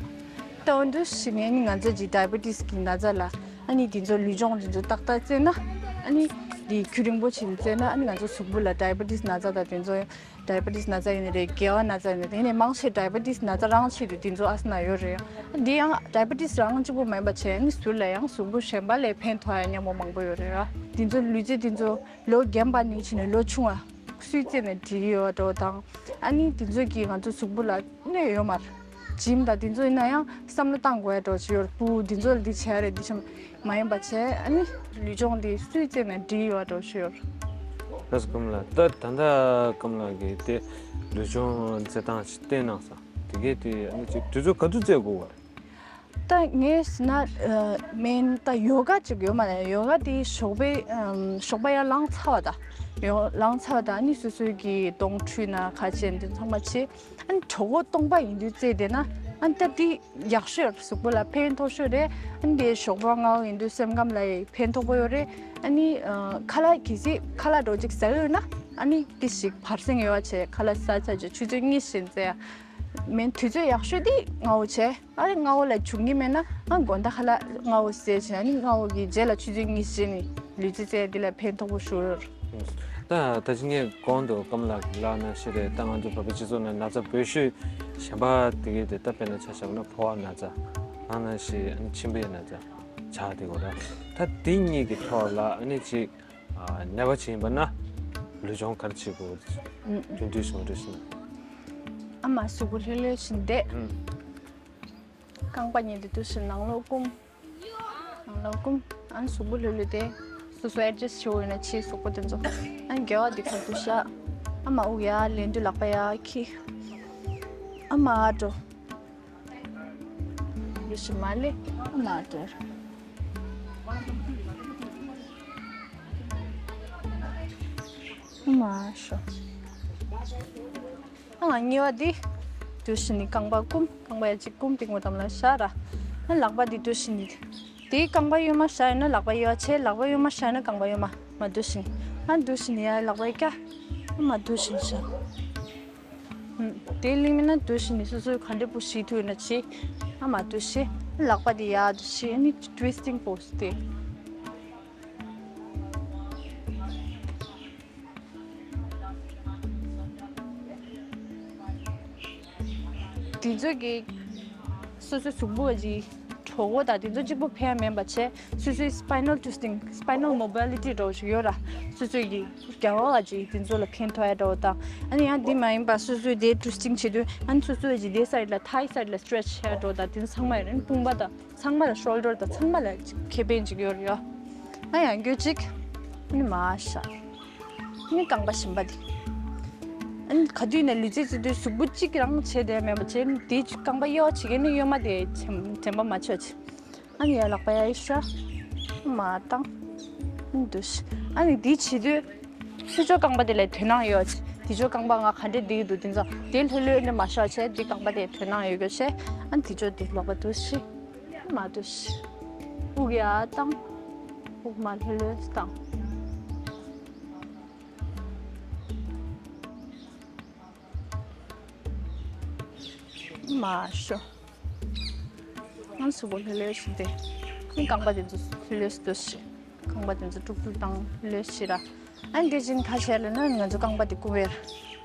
ད་འོ་འདུག་ཞིག་ནས་ནི་ང་ཚོ་གི་ཌའི་བེ་ཊི་སི་གི་ན་ཚ་ལ་ཨ་ནི་དེ་ཚོ་ལུས་སྦྱོང་དེ་ཚོ་ཏག་ཏག་རྩེས་ན། ཨ་ནི་དེ་རྒྱུན་རིང་པོ་ཕྱིན་རྩེས་ན། ཨ་ནི་ང་ཚོ་གཟུགས་པོ་ལ་ཌའི་བེ་ཊི་སི་ན་ཚ་དང་དེ་ཚོ་ཌའི་བེ་ཊི་སི་ན་ཚ་ཡིན་ནི་རེད། དགེ་བ་ན་ཚ་ཡིན་ནི་རེད། ཡིན་ནའི་མང་ཆེ་ཌའི་བེ་ཊི་སི་ན་ཚ་རང་ཆེད་དུ་དེ་ཚོ་ཨ་སི་ན་ཡོད་རེད། འདི་ཡང་ཌའི་བེ་ཊི་སི་རང་གཅིག་པོ་མིན་པ་བྱས་ནི་ཟུར་ལ་ཡང་གཟུགས་པོ་གཞན་པ་ལས་ཕན་ཐོགས་ཡ་མཉམ་པོ་མང་པོ་ཡོད་རེད་ར། དེ་ཚོ་ལུས་རྩལ་དེ་ཚོ་ལོ་རྒན་པ་ནས་བྱས་ནས་ལོ་ཆུང་བ་སུས་རྩེས་ནས་འགྲིག་ཡོད་འགྲོ་དང་། ཨ་ནི་དེ་ཚོ་གིས་ང་ཚོ་གཟུགས་པོ་ལ་གནོད་ཡོད་མ་རེད། ཇིམ་དང་དེ་ཚོ་ཡིན་ན་ཡང་བསམ་བློ་བཏང་དགོས་ཡ་འགྲོ་ཞིག་ཡོད་རེད། སྤུ་དེ་ཚོ་ལ་འདི་བྱས་རེད་འདི་བྱས། མ་ཡིན་པ་བྱས་ཨ་ནི་ལུས་སྦྱོང་འདི་སུས་རྩེས་ནས་འགྲིག་ཡོད་འགྲོ་ཞིག་ཡོད་རེད། ལགས་སོ་ཀམ་ལགས། ད་ད་ལྟ་ཀམ་ལགས་ཀྱིས་དེ་ལུས་སྦྱོང་རྩེ་སྟངས་ཤིག་བསྟན་གནང་སོང་། དེ་གས་དེ་ཨ་ནི་ཅིག་དུས་ཚོད་ག་ཚོད་རྩེ་དགོས་པ་རེད། ད་ངས་ཟེར་ན་ཨ་མིན་ད་ཡོ་ག་ཅིག་ཡོད་མ་རེད། ཡོ་ག་དེ་ཞོགས་པའི་ཨམ་ཞོགས་པ་ཡར་ལངས་ཚར་བ་དང་། ཡོ་ལངས་ཚར་བ་དང་ཨ་ནི་སོ་སོའི་གི་གདོང་འཁྲུད་ན་ཁ་ཆེམས་དེ་ཚང་མ་བྱེད། ཨ་ནི་གྲོད་ཁོག་སྟོང་པ་ཡིན་དུས་རྩེས་བསྡད་ན་ཨ་ནི་ད་དེ་ཡག་ཤོས་རེད། གཟུགས་པོ་ལ་ཕན་ཐོགས་ཤོས་རེད། ཨ་ནི་དེ་ཞོགས་པ་སྔ་པོ་ཡིན་དུས་སེམས་ཁམས་ལ་ཡང་ཕན་ཐོགས་པོ་ཡོད་རེད། ཨ་ནི་ཨ་ཁ་ལག་གལ་སྲིད་ཁ་ལག་འདྲ་བོ་ཅིག་ཟ་གི་ཡོད་ན་ཨ་ནི་དེ་ཞིག་བར་གསེང་ཡོད་པ་བྱས་ཁ་ལག་ཟ་ཚར་རྗེས་ཆུ་ཚོད་གཉིས་ཤིག་རྩེ་ཡ། མེད་དུས་ཚོད་ཡག་ཤོས་དེ་སྔ་པོ་བྱས། ཨ་རེ་སྔ་པོ་ལ་བྱུང་གི་མེད་ན་ཨ་དགོང་དག་ཁ་ལ་སྔ་པོ་ཟས་བྱས། ཨ་ནི་སྔ་པོ་གི་རྗེས་ལ་ཆུ་ཚོད་གཉིས་བྱས་ནས་ལུས་རྩལ་རྩེད་དེ་ལ་ཕན་ཐོགས་པོ་ཤོར། ད་ད་ཅི་ངས་གོང་དུ་ཀམ་ལགས་ཀྱིས་ལབ་ནང་བཞིན་རེད། ད་ང་ཚོ་བོད་པའི་སྤྱི་ཚོགས་ནང་ན་ཚ་འབོད་ཤོས་གཞན་པ་དེ་གའི་དེ་ད་དཔེར་ན་ཆ་བཞག་ན་ཕོ་བ་ན་ཚ་ལབ་ནང་བཞིན་ཨ་ནི་མཆིན་པའི་ན་ཚ་ཆགས་དེ་གོ་ར། ད་དེ་གཉིས་ཀྱི་ཐོག་ལ་ཨ་ནི་ཅིག་ནད་པ་ཅིག་ཡིན་པ་ན་ལུས་སྦྱོང་ག་རེ་བྱེད་དགོས། རྒྱུན་མཐུད་བྱུང་འདྲ་ཞིག་ན། ཨ་མ་གཟུགས་པོ་ལྷོད་ལྷོད་བྱས་བསྡད། རྐང་པ་གཉིས་དེ་འདུག་སེ་ནང་ལོགས་བསྐུམ། ནང་ལོགས་བསྐུམ། ཨ་ནི་གཟུགས་པོ་ལྷོད་ལྷོད་དེ། སོ་སོ་ཨེ་ཌི་ཇསྟ་བྱེད་འོས་ན་ཕྱིའི་གཟུགས་པོ་དེ་ཚོ། ཨ་ནི་དགེ་བ་འདི་ཁ་ཐུག་བཞག། ཨ་མ་དབུགས་ཡར་ལེན་དུས་ལག་པ་ཡར་འཁྱེར། ཨ་མ་ཨ་འགྲོ། ལུས་ཤིག་མ་ལེ། ཨ་མ་ཨ་འགྲོ། ཨ་མ་ཨ་ཤོ། ཨ་ང་གཉིས་པ་འདི། འདུག་སེ་ནི་རྐང་པ་བསྐུམ། རྐང་པ་ཡ་གཅིག་བསྐུམ། སྟེང་མོ་དམ་ལ་བཞག་ར། ཨ་ལག་པ་འདི་འདུག་སེ་ནི། དེའི་རྐང་པ་གཡོན་མ་བཞག་ཡོད་ན་ལག་པ་གཡས་པ་བྱས། ལག་པ་གཡོན་མ་བཞག་ཡོད་ན་རྐང་པ་གཡོན་མ། མ་འདུག་སེ་ནི། ཨ་འདུག་སེ་ནི་ཡ་ལག་པ་ཡ་བཀྱག། ཨ་མ་འདུག་སེ་ནི་བཞག། ཨུམ། དེ་ལིང་མིན་ན་འདུག་སེ་ནི་སོ་སོའི་ག་འདྲ་པོ་ཞིག་ཐུག་ཡོད་ན་བྱེད། ཨ་མ་འདུག་སེ། ཨ་ལག་པ་འདི་ཡ་འདུག་སེ་ནི་ཊུ་ཝིསི་ཊིང་པོ་སི་དེ། དེ་ཚོ་གི་སོ་སོའི་གཟུགས་པོ་གི་གྲོད་ཁོག་དང་དེ་ཚོ་གཅིག་པོ་ཕན་མེད་པ་བྱས། སོ་སོའི་སི་པའི་ནལ་ཊུ་ཝིསི་ཊིང་། སི་པའི་ནལ་མོ་བི་ལི་ཊི་འདྲ་བོ་ཞིག་ཡོད་ར། སོ་སོའི་གི་རྒྱབ་ཁ་གི་དེ་ཚོ་ལ་ཕན་ཐོགས་ཡ་འདྲ་བོ་དང་། ཨ་ནི་ཡང་དེ་མ་ཡིན་པ་སོ་སོའི་དེ་ཊུ་ཝིསི་ཊིང་བྱེད་དུས་ཨ་ནི་སོ་སོའི་གི་དེ་སའིཌ་ལ་ཐའི་སའིཌ་ལ་སི་ཊེ་ཆི་བྱེད་ཡ་འདྲ་བོ་དང་། དེ་ཚོ་ཚང་མ་ཡོད་རེད། དཔུང་པ་དང་། ཚང་མ་ལ་ཤོལ་ཌར་དང་ཚང་མ་ལ་ཁེ་ཕན་ཅིག་ཡོད་རེད་ཡ། ཨ་ཡང་སྐྱོ་ཅིག་ཨ་ནི་མ་ཤ། ཨ་ནི་རྐང་པ་གཞན་པ་དེ། ཨ་ནི་ག་དུས་ནས་ལུས་རྩལ་རྩེད་དུས་གཟུགས་པོ་གཅིག་རང་བྱས་བསྡད་མེད་པ་བྱས། ཨ་ནི་དེ་གཅིག་རྐང་པ་གཡས་པ་བྱེད་མཁན་ནི་གཡོན་མ་དེ་དྲན་པ་མ་ཆོད་ཅིག། ཨ་ནི་ཡ་ལག་པ་ཡ་ཡི་ཤ། མ་བཏང་། ཨ་ནི་འདུག་སེ། ཨ་ནི་དེ་བྱེད་དུས། ཕྱི་ཕྱོགས་རྐང་པ་དེ་ལ་དོ་སྣང་ཡོད་ཅིག། དེ་ཕྱོགས་རྐང་པ་ང་ག་འདྲས་བསྡད་ཀྱི་འདུག་དེ་ཚོ་དེ་ལྷོད་ལྷོད་ནས་མ་བཞག་བྱས། དེ་རྐང་པ་དེ་དོ་སྣང་ཡོད་རྒྱུ་བྱས། ཨ་ནི་དེ་ཕྱོགས་དེ་ལག་པ་འདུག་སེ། མ་འདུག་སེ། དབུགས་ཡར་བཏང་། དབུགས་མར་ལྷོད་ལྷོད་བཏང་། མ་ཤོ། ཨ་ནི་གཟུགས་པོ་ལྷོད་ལྷོད་བྱས་ཏེ། ཨ་ནི་རྐང་པ་དེ་ཚོ་ལྷོད་ལྷོད་བྱས་འདུག་སེ། རྐང་པ་དེ་ཚོ་དཀྲུག་དཀྲུག་བཏང་། ལྷོད་ལྷོད་བྱས་ར། ཨ་ནི་དེ་བཞིན་ཁ་ཤས་ལ་ན་ང་ཚོ་རྐང་པ་དེ་བསྐུམ་པས།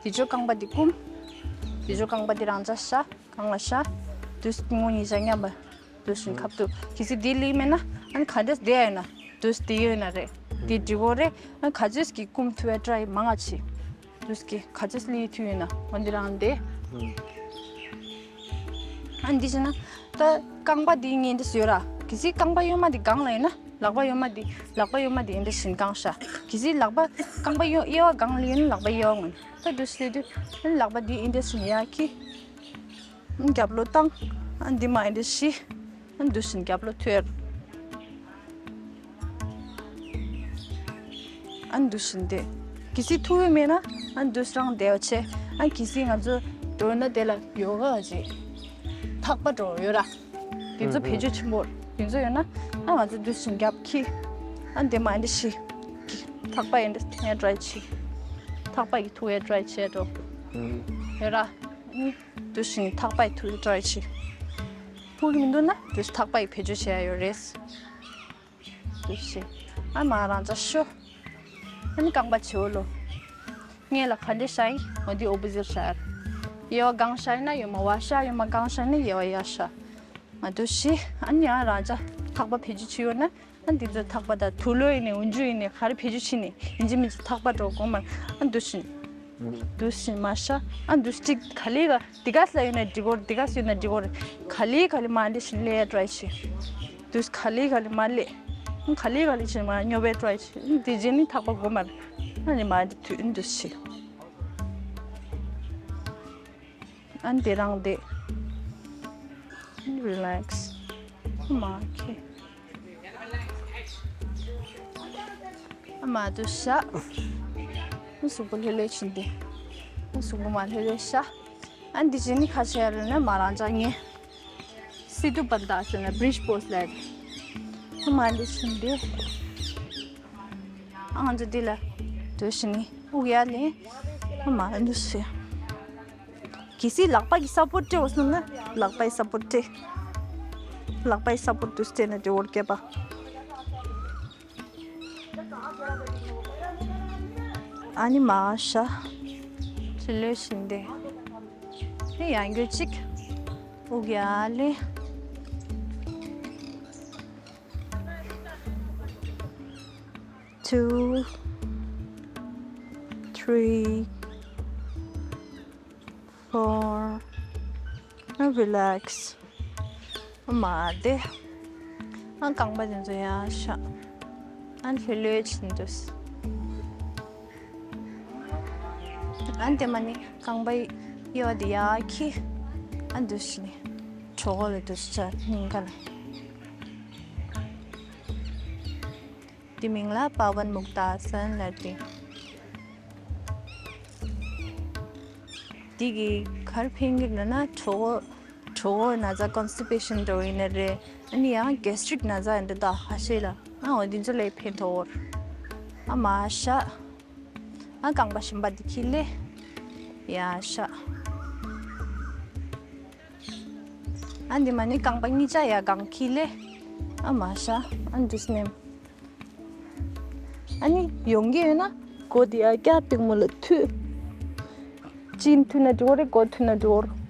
དེ་ཕྱོགས་རྐང་པ་དེ་བསྐུམ། དེ་ཕྱོགས་རྐང་པ་དེ་རང་འཇགས་བཞག། སྒང་ལ་བཞག། དུས་སྟོང་གཉིས་ཆ་མཉམ་པ། དུས་བཞིན་ཁ་ཐུག་གལ་སྲིད་དེ་ལེགས་མེད་ན། ཨ་ནི་ག་འདྲས་བསྡད་ཡོད་ན། དུས་དེ་ཡོད་ན་རེད། དེ་འགྲིག་གོ་རེད། ཨ་ནི་ག་ཚོད་ཀྱིས་བསྐུམ་ཐུབ་པའི་ཊ་རའི་མང་ང་བྱེད། དུས་ཀྱི་ག་ཚོད་ལེགས་ཐུབ་ཡོད་ན་འོ་འདི་རང་དེ། ཨ་ནི་འདི་བྱས་ན། ད་རྐང་པ་འདི་ངས་འདི་ཟེར་ར། གལ་སྲིད་རྐང་པ་གཡོན་མ་འདི་སྒང་ལ་ཡོད་ན། ལག་པ་གཡོན་མ་འདི། ལག་པ་གཡོན་མ་འདི་འདི་བཞིན་བསྐང་བཞག། གལ་སྲིད་ལག་པ། རྐང་པ་གཡོན་གཡས་པ་སྒང་ལ་ཡོད་ན་ལག་པ་གཡས་པ་ངོས་ནས། ད་འདི་ཟེར་དུས། ཨ་ནི་ལག་པ་འདི་འདི་བཞིན་ཡར་འཁྱེར། རྒྱབ་ལོག་བཏང་། ཨ་འདི་མ་ཡིན་འདི་ཤི། ཨ་འདུག་སེ་རྒྱབ་ལོག་ཐུག་ཡ། ཨ་འདུག་སེ་བསྡད། གལ་སྲིད་ཐུག་གི་མེད་ན། ཨ་འདུག་སེ་རང་བསྡད་པ་བྱས། ཨ་གལ་སྲིད་ང་ཚོ་འགྲོ་ན་དེ་ལ་ཡོ་ག་ཅིག། ཐག་པ་འདྲ་བོ་ཡོད་ར། དེ་ཚོ་བེད་སྤྱོད་ཆེན་པོ། དེ་ཚོ་ཡོད་ན། ཨ་ང་ཚོ་འདུག་སེ་རྒྱབ་འཁྱེར། ཨ་འདི་མ་ཡིན་འདི་ཤི། ཐག་པ་ཡིན་འདི་འཐེན་ཡ་ཊ་རའི་བྱེད། ཐག་པ་གིས་ཐུག་ཡ་ཊ་རའི་བྱེད་འགྲོ། ཡོད་ར། ཨ་འདུག་སེ་ཐག་པ་ཡིས་ཐུག་ཡ་ཊ་རའི་བྱེད། ཐུག་གི་མི་འདུག་ན་དུས་ཐག་པ་ཡིས་བེད་སྤྱོད་བྱེད་ཡ་ཡོད་རེད། དུས་ཤེས། ཨ་མ་རང་ཅག་ཤོ། ཨ་ནི་རྐང་པ་བྱེའུ་ལོ། སྔས་ལ་ག་འདྲས་བཞག་ཡིན་འོ་འདི་ཨོ་པོ་ཟིཊ་བཞག་ཡ། གཡས་པ་སྒང་བཞག་ཡིན་ན་གཡོན་མ་བར་བཞག། གཡོན་མ་སྒང་བཞག་ཡིན་ན་གཡས་པ་ཡར་བཞག། མ་དུས་ཤེས། ཨ་ནི་ཡང་རང་ཅག་ཐག་པ་བེད་སྤྱོད་བྱེད་ཡོད་ན། ཨ་འདི་ཚོ་ཐག་པ་དང་དུག་ལོག་ཡིན་ནའི་འོན་ཆུ་ཡིན་ནའི་ག་རེ་བེད་སྤྱོད་བྱེད་ནའི་ཡིན་གཅིག་མིན་གཅིག་ཐག་པ་འདྲ་བོ་སྒོམ་མ། ཨ་འདུག་སེ། འདུག་སེ་མ་བཞག། ཨ་འདུག་སེ་གཅིག་ག་ལེ་ག་འདི་ག་ས་ཡོད་ན་འགྲིག་གོ་རེད། འདི་ག་ས་ཡོད་ན་འགྲིག་གོ་རེད། ག་ལེ་ག་ལེ་མ་འདི་བཞིན་ལས་ཡ་ཊ་རའི་བྱེད། འདུག་སེ་ག་ལེ་ག་ལེ་མ་ལས། ག་ལེ་ག་ལེ་བྱེད་མ་སྙོབ་པའི་ཊ་རའི་བྱེད། འདི་རྗེས་ནི་ཐག་པ་སྒོམ་མ་རེད། ཨ་ནི་མ་འདི་དུས་འདུག་སེ། ཨ་འདི་རང་དེ། རི་ལེག་སི། མ་ཁེ། ཨ་མ་དུ་ཤ། ཨ་གཟུགས་པོ་ལྷོད་ལྷོད་བྱིན་ཏེ། ཨ་གཟུགས་པོ་མ་ལྷོད་ལྷོད་ཤ། ཨ་འདི་བྱིན་ནི་ཁ་ཤས་རེད་ན་མ་རང་ཅག་ངས། སི་ཏུ་པན་ད་ཟེར་ན་བི་རིཇ་པོ་སི་ལབ། ཨ་མ་འདི་བྱིན་ཏེ། ཨ་ང་ཚོ་འདི་ལ་དུ་བྱིན་ནི་དབུགས་ཡར་ལེན། ཨ་མ་འདུག་སེ། གལ་སྲིད་ལག་པ་གི་སཔོར་ཊི་སྤྲད་འོ་སོང་ན་ལག་པའི་སཔོར་ཊི་སྤྲད། ལག་པའི་སཔོར་ཊི་དུ་སྤྲད་ན་དེ་འོར་སྐྱེས་པ། ཨ་ནི་མ་ཤ། ཚུ་ལོས་བཞིན་དེ། ནི་ཡང་རྒྱུ་གཅིག་དབུགས་ཡར་ལེན། Two, three, four. Relax. མ་དེ། ཨ་རྐང་པ་དེ་ཚོ་ཡར་བཞག་ཨ་ལྷོད་ལྷོད་བྱེད་འདུག་ཨ་དེ་མ་ནི་རྐང་པ་གཡས་པ་དེ་ཡར་འཁྱེར། ཨ་འདུག་ནི། གྲོད་ཁོག་ལ་འདུག་བྱ་སྙིང་ག་ལ། དེ་མིང་ལ་པ་ཝན་མུག་ཏཱ་ཨ་སན་ལབ་དེ། དེ་གིས་ག་རེ་ཕན་གྱི་ཡོད་ན་གྲོད་ཁོག་གྲོད་ཁོག་ན་ཚ་ཀོན་སི་པེ་ཤན་འདྲ་བོ་ཡིན་ན་རེད། ཨ་ནི་ཡང་གེ་སི་ཊི་རིག་ན་ཚ་ཡིན་འདྲ་ད་ཧ་ཤེས་ལ། ཨ་འོ་དེ་ཚོ་ལས་ཕན་ཐོགས། ཨ་མ་ཤ། ཨ་རྐང་པ་གཞན་པ་དེ་འཁྱེར་ལེ། ཡར་བཞག་ཨ་འདི་མ་ནི་རྐང་པ་གཉིས་ཆ་ཡར་སྒང་འཁྱེར་ལེ། ཨ་མ་ཤ། ཨ་འདུག་སེ་མནན། ཨ་ནི་ཡོང་གི་ཡོད་ན་མགོ་དེ་ཡར་བཀྱག་སྟེང་མོ་ལ་མཐུད། གཅིན་མཐུད་ན་འགྲིག་གི་རེད། མགོ་མཐུད་ན་འགྲིག་གི་རེད།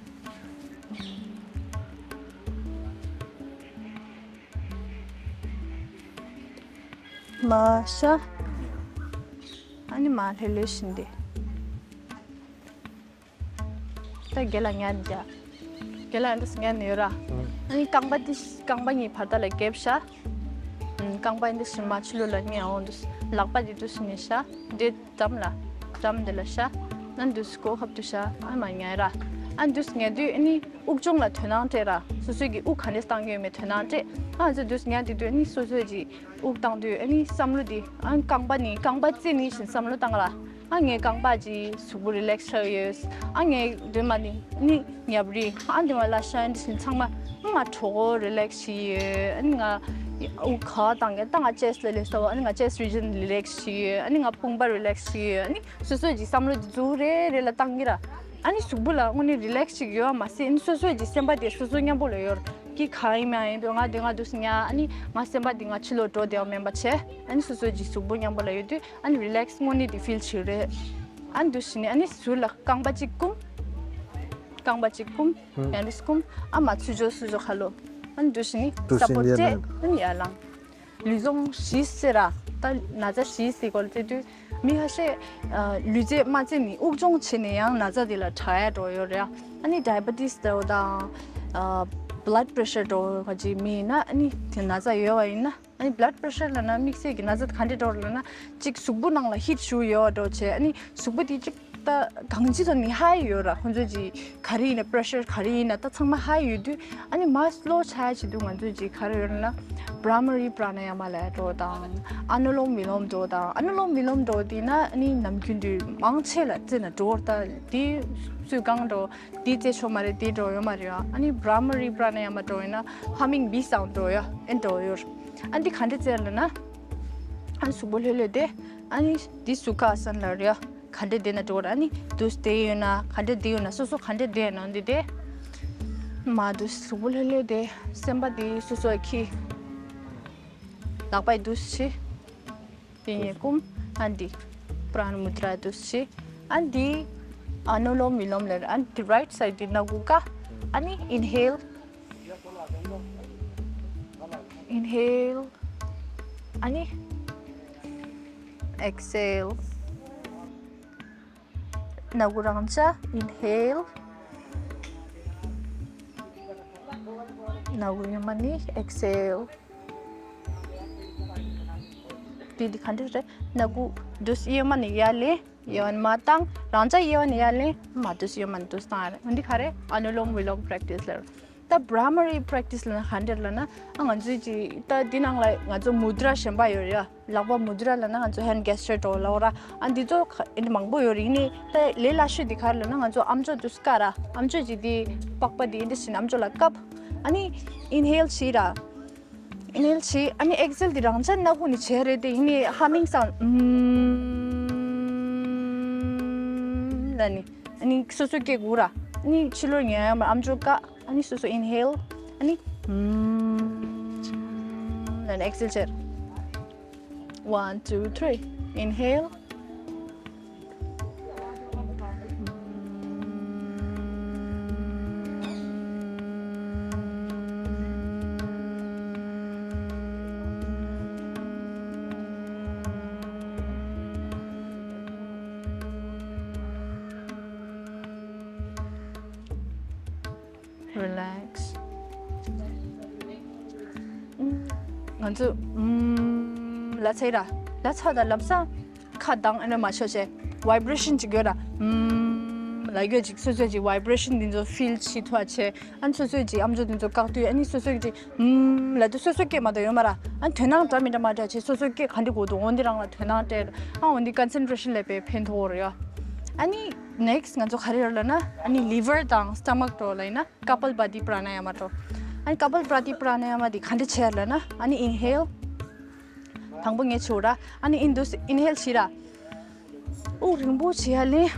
མ་ཤ། ཨ་ནི་མར་ལྷོད་ལྷོད་བཞིན་དེ། ད་རྒན་ལགས་ཉལ་ནས་རྒྱག་རྒན་ལགས་འདི་ཉལ་ནས་ཡོད་ར། ཨ་ནི་རྐང་པ་འདི་རྐང་པ་གཉིས་བར་ཐག་ལ་རྒྱབ་བཞག་ཨ་རྐང་པ་འདི་ཕྱི་མ་ཕྱི་ལོགས་ལ་ཉལ་འོང་དུས་ལག་པ་འདི་འདུག་སེ་ནས་བཞག་འདི་འགྲམ་ལ། འགྲམ་འདི་ལ་བཞག་ཨ་འདུག་སེ་སྒོ་ཁ་ཐུག་བཞག་ཨ་མར་ཉལ་ར། ཨ་འདུག་སེ་ཉལ་དུས་ཨ་ནི་དབུགས་སྦྱོང་ལ་དོ་སྣང་སྤྲད་ར། སོ་སོའི་གི་དབུགས་ག་འདྲས་བཏང་གི་ཡོད་མེད་དོ་སྣང་སྤྲད། ཨ་ང་ཚོ་འདུག་སེ་ཉལ་དུས་དུས་ཨ་ནི་སོ་སོའི་གི་དབུགས་བཏང་དུས་ཨ་ནི་བསམ་བློ་འདི་ཨ་རྐང་པ་ནི་རྐང་པ་རྩེ་ནི་བཞིན་བསམ་བློ་བཏང་ར། ཨ་ངའི་རྐང་པ་གི་གཟུགས་པོ་རི་ལེགས་ཆགས་ཡོད། ཨ་ངའི་མདུན་མ་ནི་ནི་ཉབ་རི། ཨ་མདུན་མ་ལ་ཤ་འདི་བཞིན་ཚང་མ་ཨ་ང་གྲོད་ཁོག་རི་ལེགས་བྱས་ཡོད། ཨ་ནི་ང་དབུགས་ཁ་བཏང་གི་ད་ང་ཅེ་སི་ལ་ལས་སོ། ཨ་ནི་ང་ཅེ་སི་རི་ཇན་རི་ལེགས་བྱས་ཡོད། ཨ་ནི་ང་དཔུང་པ་རི་ལེགས་བྱས་ཡོད། ཨ་ནི་སོ་སོའི་གི་བསམ་བློ་འདི་མཛུབ་རེ་རེ་ལ་བཏང་གི་ར། ཨ་ནི་གཟུགས་པོ་ལ་དངོས་གནས་རི་ལེགས་ཅིག་ཡོད་མ་ཟད་ཨ་ནི་སོ་སོའི་གི་སེམས་པ་དེ་སོ་སོ་མཉམ་པོ་ལ་ཡོད་ར། གི་གང་ཡིན་མ་ཡིན་པའི་ང་དེ་ང་འདུག་སེ་ཉལ་ཨ་ནི་ང་སེམས་པ་དེ་ང་ཕྱི་ལོགས་འགྲོ་བསྡད་པ་མིན་པ་བྱས། ཨ་ནི་སོ་སོའི་གི་གཟུགས་པོ་མཉམ་པོ་ལ་ཡོད་དུས་ཨ་ནི་རི་ལེགས་དངོས་གནས་དེ་ཕིལ་བྱེད་རེད། ཨ་ནི་འདུག་སེ་ནི་ཨ་ནི་ཟུར་ལ་རྐང་པ་གཅིག་བསྐུམ། རྐང་པ་གཅིག་བསྐུམ། ཡང་འདུག་སེ་བསྐུམ། ཨ་མ་ཚུར་འཇོག་ཚུར་འཇོག་ཁ་ལོ། ཨ་ནི་འདུག་སེ་ནི་ས་པོར་སྤྲད་ཨ་ནི་ཡར་ལངས། ལུས་སྦྱོང་བཞི་ཟེར་ར། ད་ན་ཚ་བཞི་ཟེར་སྐོར་བརྩི་དུས་མི་ཁ་ཤས་ལུས་རྩལ་མ་རྩེ་ནི་དབུགས་སྦྱོང་བྱས་ནས་ཡང་ན་ཚ་དེ་ལ་དྲག་ཡ་འགྲོ་ཡོད་རེད། ཨ་ནི་ཌའི་བེ་ཊིས་འདྲ་བོ་དང་། བྷི་ལཌ་པི་རེ་ཤར་འདྲ་བོ་ག་ཅིག་མི་ཡིན་ན་ཨ་ནི་དེ་ན་ཚ་ཡོད་པ་ཡིན་ན། ཨ་ནི་བྷི་ལཌ་པི་རེ་ཤར་ལབ་ན་དམིགས་བསལ་གྱི་ན་ཚ་ག་འདྲ་འགྲོ་ལབ་ན་གཅིག་གཟུགས་པོ་ནང་ལ་ཧིཊ་ཞུགས་ཡོད་པ་འདྲ་བོ་བྱས། ཨ་ནི་གཟུགས་པོ་དེ་གཅིག་ད་གང་ཅི་ཚོ་ནི་ཧའི་ཡོད་ར། ཁོང་ཚོ་གི་ག་རེ་ཡིན་ན་པི་རེ་ཤར་ག་རེ་ཡིན་ན་ད་ཚང་མ་ཧའི་ཡོད་དུས་ཨ་ནི་མར་སི་ལོ་ཆགས་ཡ་བྱེད་དུས་ང་ཚོ་གི་ག་རེ་ཡོད་ན་བྷྲ་མ་རི་པྲ་ན་ཡ་མ་ལབ་འགྲོ་དང་ཨ་ནུ་ལོམ་བི་ལོམ་འགྲོ་དང་ཨ་ནུ་ལོམ་བི་ལོམ་འགྲོ་དེ་ན་ཨ་ནི་ནམ་རྒྱུན་དུས་མང་ཆེ་ལ་རྩེ་ན་འགྲོ་ད་དེ་སུས་གང་འགྲོ་དེ་རྩེ་ཆོག་མ་རེད་དེ་འགྲོ་ཡོད་མ་རེད། ཨ་ནི་བྷྲ་མ་རི་པྲ་ན་ཡ་མ་འགྲོ་ཡོད་ན་ཧ་མིང་བི་སའུན་ཌི་འགྲོ་ཡ་ཨེ་འགྲོ་ཡོད། ཨ་འདི་ག་འདྲ་རྩེ་ལབ་ན་ཨ་ནི་གཟུགས་པོ་ལྷོད་ལྷོད་དེ་ཨ་ནི་འདི་སུ་ཁ་ཨ་སན་ལབ་རེད་ཡ། ག་འདྲ་བསྡད་ན་འགྲིག་གི་རེད། ཨ་ནི་འདུག་སེ་བསྡད་ཡོད་ན་ག་འདྲ་བསྡད་ཡོད་ན་སོ་སོ་ག་འདྲ་བསྡད་ཡོད་ན་འདི་དེ། མ་འདུག་སེ་གཟུགས་པོ་ལྷོད་ལྷོད་དེ་སེམས་པ་དེ་སོ་སོ་འཁྱེར། ལག་པ་འདུག་སེ་བྱེད། དེ་ནས་བསྐུམ། ཨ་འདི་པྲ་ན་མུ་དྲ་འདུག་སེ་བྱེད། ཨ་འདི་ཨ་ནུ་ལོམ་བི་ལོམ་ལབ་རེད། ཨ་འདི་རའིཊ་སའིཌ་འདི་སྣ་ཁུག་ཀ་ཨ་ནི་ཨིན་ཧེལ། ཨིན་ཧེལ། ཨ་ནི་ཨེགས་ཧེལ། སྣ་ཁུག་རང་འཇགས། ཨིན་ཧེལ། སྣ་ཁུག་ཡོད་མ་ནི་ཨེགས་ཧེལ། དེ་དེ་ག་འདྲ་རེད། སྣ་ཁུག་འདུག་སེ་ཡོད་མ་ནི་ཡར་ལེན། ཡོད་མ་བཏང་། རང་འཇགས་ཡོད་ནི་ཡར་ལེན། མ་འདུག་སེ་ཡོད་མ་ནི་འདུག་སེ་བཏང་ཡ་རེད། འོན་ཏེ་ག་རེ་ཨ་ནུ་ལོམ་བི་ལོམ་པྲེག་ཊིས་ལབ་རེད། ད་བྷྲ་མ་རི་པྲེག་ཊིས་ལབ་ན་ག་འདྲ་ལབ་ན་ཨ་ང་ཚོའི་ཅི་ད་འདི་ནང་ལ་ང་ཚོ་མུ་དྲ་གཞན་པ་ཡོད་རེད་ཡ། ལག་པ་མུ་དྲ་ལབ་ན་ང་ཚོ་ཧེན་ཌི་གེ་སི་ཊར་འདྲ་བོ་ལབ་ར། ཨ་འདི་ཚོ་ཁ་ཨེ་འདྲ་མང་པོ་ཡོད་རེད། ཡིན་ནའི་ད་ལས་སླ་ཤོས་འདི་ག་རེ་ལབ་ན་ང་ཚོ་ཨམ་ཅོག་འདུག་སེ་བཀབ་ར། ཨམ་ཅོག་ཅིག་འདི་པགས་པ་འདི་ཨེ་འདྲ་བྱས་ནས་ཨམ་ཅོག་ལ་བཀབ། ཨ་ནི་ཨིན་ཧེལ་བྱེད་ར། ཨིན་ཧེལ་བྱེད། ཨ་ནི་ཨེགས་ཧེལ་འདི་རང་འཇགས་སྣ་ཁུག་ནས་བྱེད་རེད་དེ། ཡིན་ནའི་ཧ་མིང་སའུན་ཌི་ཨུམ་ལབ་ནི་ཨ་ནི་སོ་སོ་སྐད་གུ་ར། ཨ་ནི་ཕྱི་ལོགས་ཉལ་ཡ་མ་ཨམ་ཅོག་བཀག་ཨ་ནི་སོ་སོ་inhale ཨ་ནི་ལབ་ནས་exhale་བྱེད། One, two, three. Inhale. Relax. ང་ཚོ་ལབ་ཚར་ར། ལབ་ཚར་ད་ལམ་སང་ཁ་གདངས་ཨེ་འདྲ་མ་ཆོག་བྱས། vibration་ཅིག་ཡོད་ར། ལབ་ཡོད་ཅིག་སོ་སོས་ཅིག་vibration་འདི་ཚོ་feel་བྱེད་ཐུབ་པ་བྱས། ཨ་ནི་སོ་སོས་ཅིག་ཨམ་ཅོག་འདི་ཚོ་བཀག་དུས་ཨ་ནི་སོ་སོས་ཅིག་ལབ་དུས་སོ་སོ་སྐད་མ་གཏོགས་ཡོད་མ་ར། ཨ་ནི་དོན་སྣང་འདྲ་མི་འདྲ་མ་འདྲ་བྱས་སོ་སོའི་སྐད་ག་འདྲ་གོ་འདུག་འོ་འདི་རང་ལ་དོན་སྣང་སྤྲད། ཨ་འོ་འདི་concentration་ལས་དཔེ་ཕན་ཐོགས་རེད་ཡ། ཨ་ནི་next་ང་ཚོ་ག་རེ་ཡོད་ལབ་ན་ཨ་ནི་liver་དང་stomach་འགྲོ་ལབ་ཡིན་ན། Kapalbhati pranayama་འགྲོ། ཨ་ནི་Kapalbhati pranayama་འདི་ག་འདྲ་བྱས་ལབ་ན་ཨ་ནི་inhale། དང་པོ་ངས་བྱེད་ར། ཨ་ནི་in this inhale་བྱེད་ར། དབུགས་རིང་པོ་བྱེད་ཡ་ལེན།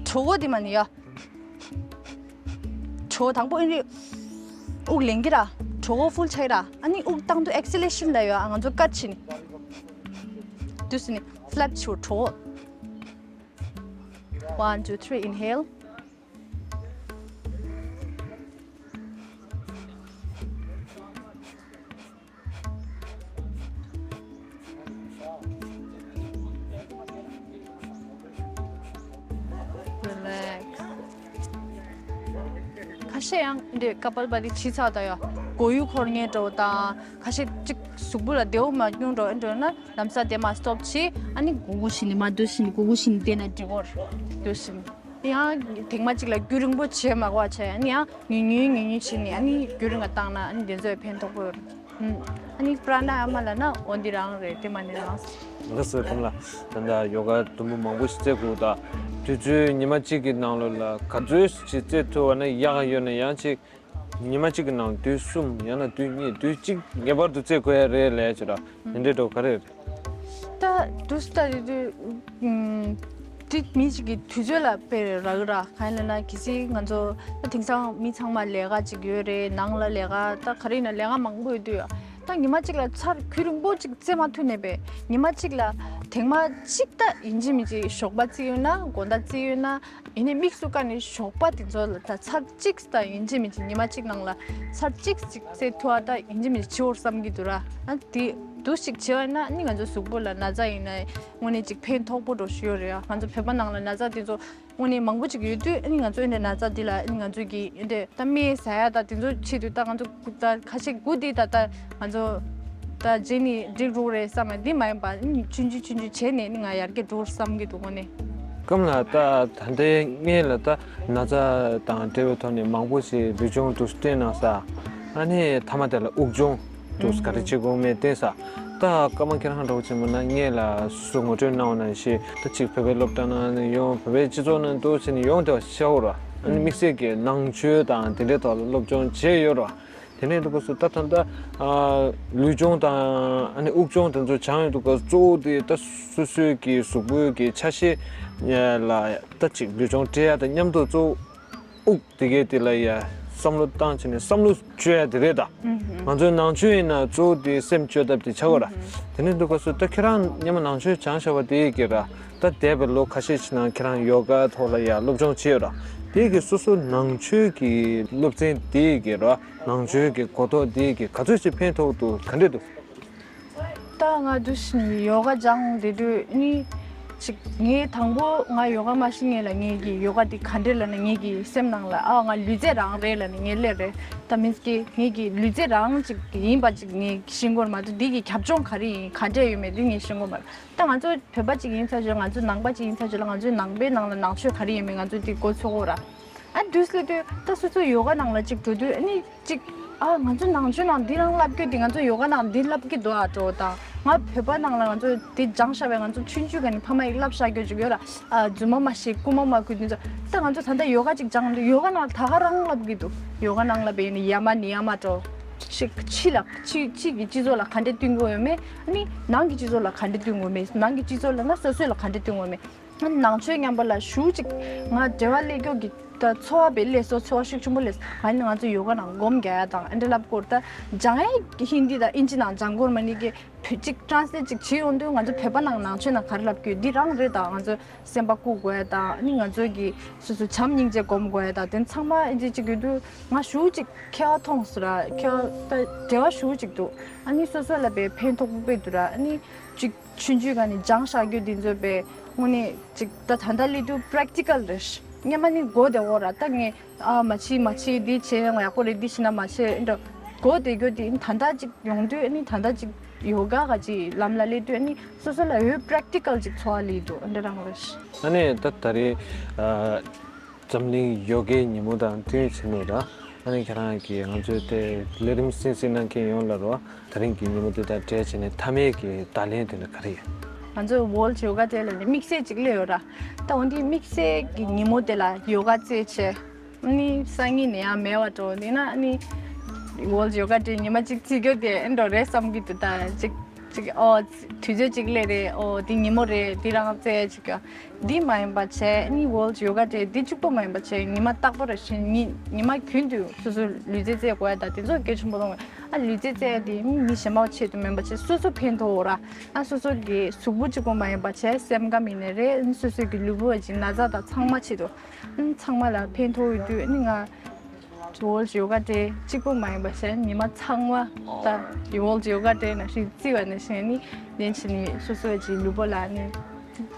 གྲོད་ཁོག་འདི་མ་ནི་ཡ། གྲོད་དང་པོ་ཨིན་རི། དབུགས་ལེན་གི་ར། གྲོད་ཁོག་full་ཆགས་ར། ཨ་ནི་དབུགས་བཏང་དུས་exhalation་ལབ་ཡོད་ཨ་ང་ཚོ་ཀཊ་བྱེད་ནི། དུས་སུ་ནི་flap་བྱེད་གྲོད་ཁོག One, two, three, inhale. Relax. ཁ་ཤས་ཡང་འདི་Kapalbhati་བྱས་ཚར་ད་ཡ། མགོ་ཡུ་འཁོར་ངེས་འགྲོ་དང་ཁ་ཤས་ཅིག་གཟུགས་པོ་ལ་བདེ་བོ་མ་བྱུང་འགྲོ་ཨེ་འགྲོ་ན་ལམ་སང་དེ་མ་stop་བྱས་ཨ་ནི་གུག་གུག་བྱས་ནས་མར་འདུག་བྱས་ནས་གུག་གུག་བྱས་ནས་བསྡད་ན་འགྲིག་གོ། འདུག་བྱས་ནས་ཡང་ཐེངས་མ་གཅིག་ལ་རྒྱུན་རིང་པོ་བྱས་མ་དགོས་པ་བྱས་ཨ་ནི་ཡང་ཉུང་ཉུང་ཉུང་ཉུང་བྱས་ནས་ཨ་ནི་རྒྱུན་རིང་ལ་བཏང་ན་ཨ་ནི་དེ་ཚོས་ཕན་ཐོགས་པོ་ཡོད་རེད། ཨ་ནི་པྲ་ན་ཡ་མ་ལབ་ན་འོ་འདི་རང་རེད་དེ་མ་ནི་རང་། ལགས་སོ་ཁམས་ལགས། ད་ལྟ་ཡོ་ག་དུམ་བུ་མང་པོ་ཞིག་རྩེ་དགོས་ད། དུས་ཚོད་ཉི་མ་གཅིག་གི་ནང་ལོགས་ལ་ག་ཚོད་ཞིག་རྩེ་ཐུབ་པ་ན་ཡག་ག་ཡོད་ན་ཡང་ཅིག་ཉི་མ་གཅིག་གི་ནང་དུས་གསུམ་ཡང་ན་དུས་གཉིས་དུས་གཅིག་ངེས་པར་དུ་རྩེ་དགོས་ཡ་རེད་ལབ་ཡ་ཅིག་ར་དེ་འདྲའི་འགྲོ་ག་རེ་རེད། ད་དུས་ད་རེད་དུས། དེ་མི་གཅིག་གི་དུས་ཚོད་ལ་དཔེ་རག་གི་ར་གང་ཡིན་ལབ་ན་གལ་སྲིད་ང་ཚོ་ད་དེང་སང་མི་ཚང་མ་ལས་ཀ་ཅིག་ཡོད་རེད་ནང་ལ་ལས་ཀ་ད་ག་རེ་ཡིན་ན་ལས་ཀ་མང་པོ་ཡོད་དུས་ད་ཉི་མ་གཅིག་ལ་ཚར་རྒྱུན་རིང་པོ་ཅིག་རྩེ་མ་ཐུབ་ནས་པས་ཉི་མ་གཅིག་ལ་ཐེངས་མ་གཅིག་ད་ཡིན་གཅིག་མིན་གཅིག་ཞོགས་པ་རྩེ་ཡོད་ན་དགོང་དག་རྩེ་ཡོད་ན། ཡིན་ནའི་དམིགས་སུ་བཀར་ནས་ཞོགས་པ་དེ་ཚོ་ལ་ད་ཚར་གཅིག་ད་ཡིན་གཅིག་མིན་གཅིག་ཉི་མ་གཅིག་ནང་ལ་ཚར་གཅིག་ཅིག་རྩེ་ཐུབ་པ་ད་ཡིན་གཅིག་མིན་གཅིག་བྱེད་འོར་བསམ་གྱི་འདུག་ར། ཨ་དེ་འདུག་ཞིག་བྱེད་པ་ན་ནི་ང་ཚོ་གཟུགས་པོ་ལ་ན་ཚ་ཡིན་ན་དངོས་གནས་ཅིག་ཕན་ཐོགས་པོ་འགྲོ་ཞུ་ཡོད་རེད་ཨ། ང་ཚོ་བོད་པ་ནང་ལ་ན་ཚ་དེ་ཚོ་དངོས་གནས་མང་པོ་ཅིག་ཡོད་དུས་ཨ་ནི་ང་ཚོ་ཨེ་འདྲ་ན་ཚ་འདི་ལ་ཨ་ནི་ང་ཚོ་གི་ཨེ་འདྲ་ད་སྨན་ཟ་ཡ་ད་དེ་ཚོ་ཆེད་དུ་ད་ང་ཚོ་ད་ཁ་ཤས་དགུ་འདི་ད་ད་ང་ཚོ་ད་རྗེས་ནི་འགྲིག་འགྲོ་རེད་བསམ་ཡ་འདི་མ་ཡིན་པ་ཨ་ནི་ཆུང་ཆུང་ཆུང་ཆུང་བྱས་ནས་ཨ་ནི་ང་ཡར་རྒྱས་འགྲོ་བསམ་གྱི་འདུག་དངོས་གནས། སྐམ་ལ་ད་ད་ལྟའི་སྔོན་ལ་ད་ན་ཚ་དང་འབྲེལ་བའི་ཐོག་ནས་མང་པོ་ཞིག་ལུས་སྦྱོང་དུ་བསྟན་གནང་ས། ཨ་ནི་མཐའ་མ་དེ་ལ་དབུགས་སྦྱོང་དུ་ག་རེ་བྱེད་དགོས་མེད་བསྟན་ས། ད་སྐར་མ་ཁྱེད་རང་འདྲ་བོ་ཆེན་པོ་ན་སྔོན་ལ་སུ་ངོ་སྤྲོད་གནང་བ་ནང་བཞིན་ད་ཅིག་བོད་པའི་སློབ་གྲྭ་ནང་ནས་ཡོང་བོད་པའི་སྤྱི་ཚོགས་ནང་དུ་ཕྱིན་ནས་ཡོང་བསྡད་པ་ཤ་བོ་ར་ཨ་ནི་དམིགས་བསལ་གྱི་ནང་ཆོས་དང་དེ་འདྲའི་ཐོག་ལ་སློབ་སྦྱོང་བྱས་ཡོད་ར། དེ་ནས་འདུག་གོ་སོ་ད་ད་ལྟ་ལུས་སྦྱོང་དང་ཨ་ནི་དབུགས་སྦྱོང་དེ་ཚོ་སྦྱང་ཡོད་འདུག་གོ་གཙོ་བོ་དེ་ད་སོ་སོའི་གི་གཟུགས་པོའི་གི་ཆ་ཤས་ལ་ད་ཅིག་ལུས་སྦྱོང་སྤྲད་ཡ་དང་མཉམ་དུ་གཙོ་བོ་དབུགས་དེ་གའི་དེ་ལ་ཡ་བསམ་བློ་བཏང་བྱས་ནས་བསམ་བློ་བཅོས་ཡ་དེ་རེད་ད། ང་ཚོའི་ནང་ཆོས་ཡིན་ན་གཙོ་བོ་དེ་སེམས་བཅོས་ཐབས་དེ་ཆགས་གོ་ར། དེ་ནས་འདུག་གོ་སོ་ད་ཁྱེད་རང་སྔོན་མ་ནང་ཆོས་སྦྱང་བཞག་པ་དེ་གི་ར། ད་འདས་པའི་ལོ་ཁ་ཤས་ཤིག་ནང་ཁྱེད་རང་ཡོ་ག་ཐོག་ལ་ཡ་སློབ་སྦྱོང་བྱས་ཡོད་ར། དེ་གི་སོ་སོ་ནང་ཆོས་ཀྱི་སློབ་ཚན་དེ་གི་ར། ནང་ཆོས་ཀྱི་གོ་རྟོགས་འདི་གིས་ག་ཚོད་ཅིག་ཕན་ཐོགས་འདུག་ག་འདྲས་འདུག་ད་ང་འདུག་ཡོ་ག་སྦྱང་བསྡད་དུས་ནི་ཅིག་ངས་དང་པོ་ང་ཡོ་ག་མ་ཤེས་ངེས་ལ་ངེད་ཀྱི་ཡོ་ག་འདི་ག་འདྲས་ལབ་ན་ངེད་ཀྱི་སེམས་ནང་ལ་ཨ་ང་ལུས་རྩལ་རང་རེད་ལབ་ནས་ངས་སླེབས་རེད་ད་མིན་གྱི་ངེད་ཀྱི་ལུས་རྩལ་རང་ཅིག་ཡིན་པ་ཅིག་ངས་ཤེས་དགོས་མ་གཏོགས་འདི་གི་རྒྱབ་ལྗོངས་ག་རེ་ཡིན་ག་འདྲས་ཡོད་མེད་འདི་ངས་ཤེས་དགོས་མ་རེད་ད་ང་ཚོ་བོད་པ་ཅིག་ཡིན་ཚར་རྗེས་ང་ཚོ་ནང་པ་ཅིག་ཡིན་ཚར་རྗེས་ལ་ང་ཚོའི་ནང་པའི་ནང་ལ་ནང་ཆོས་ག་རེ་ཡོད་མེད་ང་ཚོ་འདི་མགོ་ཚོས་དགོས་ར། ཨ་དུས་སླེབས་དུས་ད་སོ་སོ་ཡོ་ག་ནང་ལ་ཅིག་འགྲོ་དུས་ཨ་ནི་ཅིག་ཨ་ང་ཚོ་ནང་ཆོས་ནང་འདི་རང་བསླབ་རྒྱུ་འདི་ང་ཚོ་ཡོ་ག་ནང་འདི་བསླབ་ཀྱི་འདུག་ཨ་འགྲོ་དང་ང་བོད་པ་ནང་ལ་ང་ཚོ་འདི་སྦྱངས་བཞག་པའི་ང་ཚོ་ཆུང་ཆུང་ག་ནས་ཕ་མ་ཡིས་བསླབ་བཞག་རྒྱུ་ཅིག་ཡོད་ལ་ཨ་རྫུན་མ་མ་བཤད་རྐུན་མ་མ་རྐུ་འདི་ཚོ་ད་ང་ཚོ་ད་ལྟ་ཡོ་ག་ཅིག་སྦྱངས་འདུག་ཡོ་ག་ནང་ད་ག་རང་བསླབ་ཀྱི་འདུག་ཡོ་ག་ནང་ལ་བས་ནི་ཡ་མ་ནི་ཡ་མ་འགྲོ། ཞིག་ཕྱི་ལ་ཕྱི་ཕྱི་གི་སྤྱི་ཚོགས་ལ་ག་འདྲས་བསྟུན་དགོས་ཡོད་མེད། ཨ་ནི་ནང་གི་སྤྱི་ཚོགས་ལ་ག་འདྲས་བསྟུན་དགོས་མེད། ནང་གི་སྤྱི་ཚོགས་ལ་ན་སོ་སོ་ལ་ག་འདྲས་བསྟུན་དགོས་མེད། ང་ནང་ཆོས་ཉམས་པ་ལ་ཞུ་ཅིག་ང་འབྲེལ་བ་སླེབས་མཁན་གྱི་ད་ཚོར་བ་བས་སླེབས་སོ། ཚོར་བ་ཤུགས་ཆེན་པོ་སླེབས་སོ། ང་ནི་ང་ཚོ་ཡོ་ག་ནང་སྒོམ་རྒྱག་ཡ་དང་ཨ་འདྲ་ལབ་སྐོར་ད་སྦྱང་ཡ་ཧིན་དི་དང་ཨིན་ཇི་ནང་སྦྱང་དགོས་མ་ནི་གི་བོད་ཅིག་ཊ་རན་སི་ལེཊ་ཅིག་བྱེད་ཡོང་དུས་ང་ཚོ་བོད་པ་ནང་ནང་ཆོས་ནང་ག་རེ་ལབ་ཀྱི་ཡོད་འདི་རང་རེད། ད་ང་ཚོ་སེམས་པ་བཀུག་དགོས་ཡ་དང་ཨ་ནི་ང་ཚོ་གི་སོ་སོ་བྱམས་སྙིང་རྗེ་སྒོམ་དགོས་ཡ་དང་དེ་ཚང་མ་ཨིན་ཇི་ཅིག་ཡོད་དུས་ང་ཞུ་ཅིག་ཁྱད་པར་མཐོང་སོང་ར། ཁྱད་པར་ད་འབྲེལ་བ་ཞུ་ཅིག་འདུག་ཨ་ནི་སོ་སོ་ལ་བས་ཕན་ཐོགས་པོ་དཔེ་འདུག་ར། ཨ་ནི་ཅིག་ཆུང་ཆུང་ག་ནས་སྦྱང་བཞག་རྒྱུ་འདི་ཚོ་བས་དངོས་གནས་ཅིག་ད་ད་ལྟ་སླེབས་དུས་པེ་རེག་ཊི་ཀལ་རེད། སྔོན་མ་ནི་གོ་བདེ་བོ་ར། ད་ངས་ཨ་མ་བྱེད་མ་བྱེད་འདི་བྱས་ཡང་ཡག་པོ་རེད། འདི་བྱས་ན་མ་བྱེད་འདྲ་གོ་བདེ་རྒྱུ་འདི་ད་ལྟ་ཅིག་ཡོང་དུས་ཨ་ནི་ད་ལྟ་ཅིག་ཡོ་ག་ག་ཅིག་ལམ་ལ་སླེབས་དུས་ཨ་ནི་སོ་སོ་ལ་ཡོད་པེ་རེག་ཊི་ཀལ་ཅིག་ཚོར་བ་སླེབས་འདུག་ཨ་འདྲ་རང་རེད། ཨ་ནི་ད་ད་རེས་ཨ། འཛམ་གླིང་ཡོ་གའི་ཉིན་མོ་དང་བསྟུན་བྱས་ནས་ར། ཨ་ནི་ཁྱེད་རང་གིས་ང་ཚོའི་དེ་ལས་རིམ་གསན་གཟིགས་གནང་མཁན་ཡོངས་ལ་རོ། ད་རིང་གི་ཉིན་མོ་དེ་དང་འབྲེལ་བྱས་ནས་མཐའ་མའི་གི་བརྡ་ལན་དེ་ནི་ག་རེ་ཡིན། ང་ཚོའི་World Yoga Day ལ་ནི་དམིགས་བསལ་ཅིག་སླེབས་ཡོད་ར། ད་འོན་ཏེ་དམིགས་བསལ་གྱི་ཉིན་མོ་དེ་ལ་ཡོ་ག་རྩེད་བྱས། ཨ་ནི་སང་ཉིན་ནས་ཡང་མེད་པ་འགྲོ་འདི་ན་ཨ་ནི་World Yoga Day ཉི་མ་གཅིག་རྩེད་རྒྱུ་དེ་ཨེ་འགྲོ་རེད་བསམ་གྱི་འདུག་ད་ཅིག་ཅིག་ཨོ་དུས་ཚོད་ཅིག་སླེབས་རེད། ཨོ་འདི་ཉིན་མོ་རེད། འདི་རང་རྩེད་བྱེད་རྒྱུ། འདི་མ་ཡིན་པ་བྱས་ནི་World Yoga Day འདི་གཅིག་པོ་མ་ཡིན་པ་བྱས་ཉི་མ་རྟག་པར་བཞིན་ཉི་ཉི་མ་རྒྱུན་དུ་སོ་སོ་ལུས་རྩལ་རྩེད་དགོས་ཡ་ད་དེ་ཚོ་གལ་ཆེན་པོ་མཐོང་བས། ཨ་ལུས་རྩལ་རྩེད་ཡ་དེ་མི་མི་གཞན་པ་ཆེད་དུ་མིན་པ་བྱས་སོ་སོ་ཕན་ཐོགས་ར། ཨ་སོ་སོ་གི་གཟུགས་པོ་གཅིག་པོ་མ་ཡིན་པ་བྱས་སེམས་ཁམས་ཡིན་ནའི་རེད། སོ་སོ་གི་ལུས་པོ་བ་ཅིག་ན་ཚ་དང་ཚང་མ་ཆེད་དུ་ཨ་ཚང་མ་ལ་ཕན་ཐོགས་ཡོད་དུས་ཨ་ནི་ང་World Yoga Day གཅིག་པོ་མ་ཡིན་པ་བྱས་ཉི་མ་ཚང་མ་ད་World Yoga Day ནང་བཞིན་བརྩི་བ་ནང་བཞིན་ནི་ཉིན་ཕྱི་ནི་སོ་སོ་བ་ཅིག་ལུས་པོ་ལ་ནི།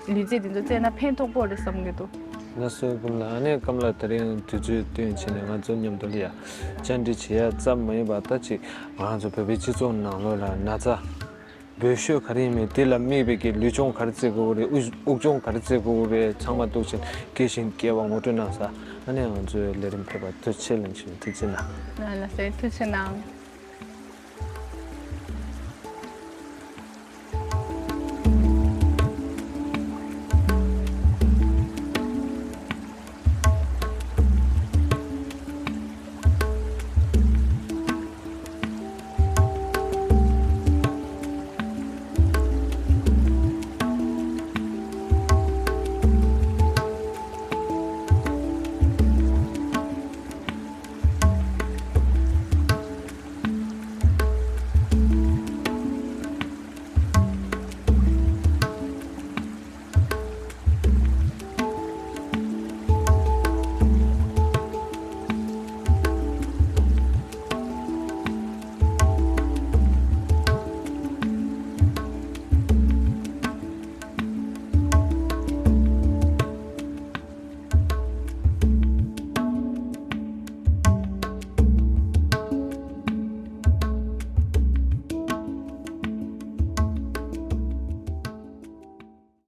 ལུས་རྩལ་འདི་ཚོ་རྩེས་ན་ཕན་ཐོགས་པོ་རེད་བསམ་གྱི་འདུག་ལགས་སོ་སྐུ་ལ་ཨ་ནེ་སྐམ་ལགས་དེ་རིང་དུས་ཚོད་བཏོན་བྱས་ནས་ང་ཚོ་མཉམ་དུ་ལ་ཡ་བཅར་འདྲི་བྱེད་ཡ་ཙམ་མ་ཡིན་པར་ད་ཅིག་ང་ཚོ་བོད་པའི་སྤྱི་ཚོགས་ནང་ལོགས་ལ་ན་ཚ་འབོད་ཤོད་ག་རེ་ཡིན་མིན་དེ་ལ་དམིགས་པའི་གི་ལུས་སྦྱོང་ག་རེ་རྩེ་དགོས་རེད། དབུགས་དབུགས་སྦྱོང་ག་རེ་རྩེ་དགོས་རེད། ཚང་མ་འདུག་ཅིང་དགེ་ཞིང་དགེ་བ་ངོ་སྤྲོད་གནང་ས་ཨ་ནེ་ང་ཚོའི་ལས་རིམ་ཕེབས་པ་ཐུགས་རྗེ་ཆེ་ལན་ཞུ་ཐུགས་རྗེ་གནང་། ལགས་སོ་ཐུགས་རྗེ་གནང་།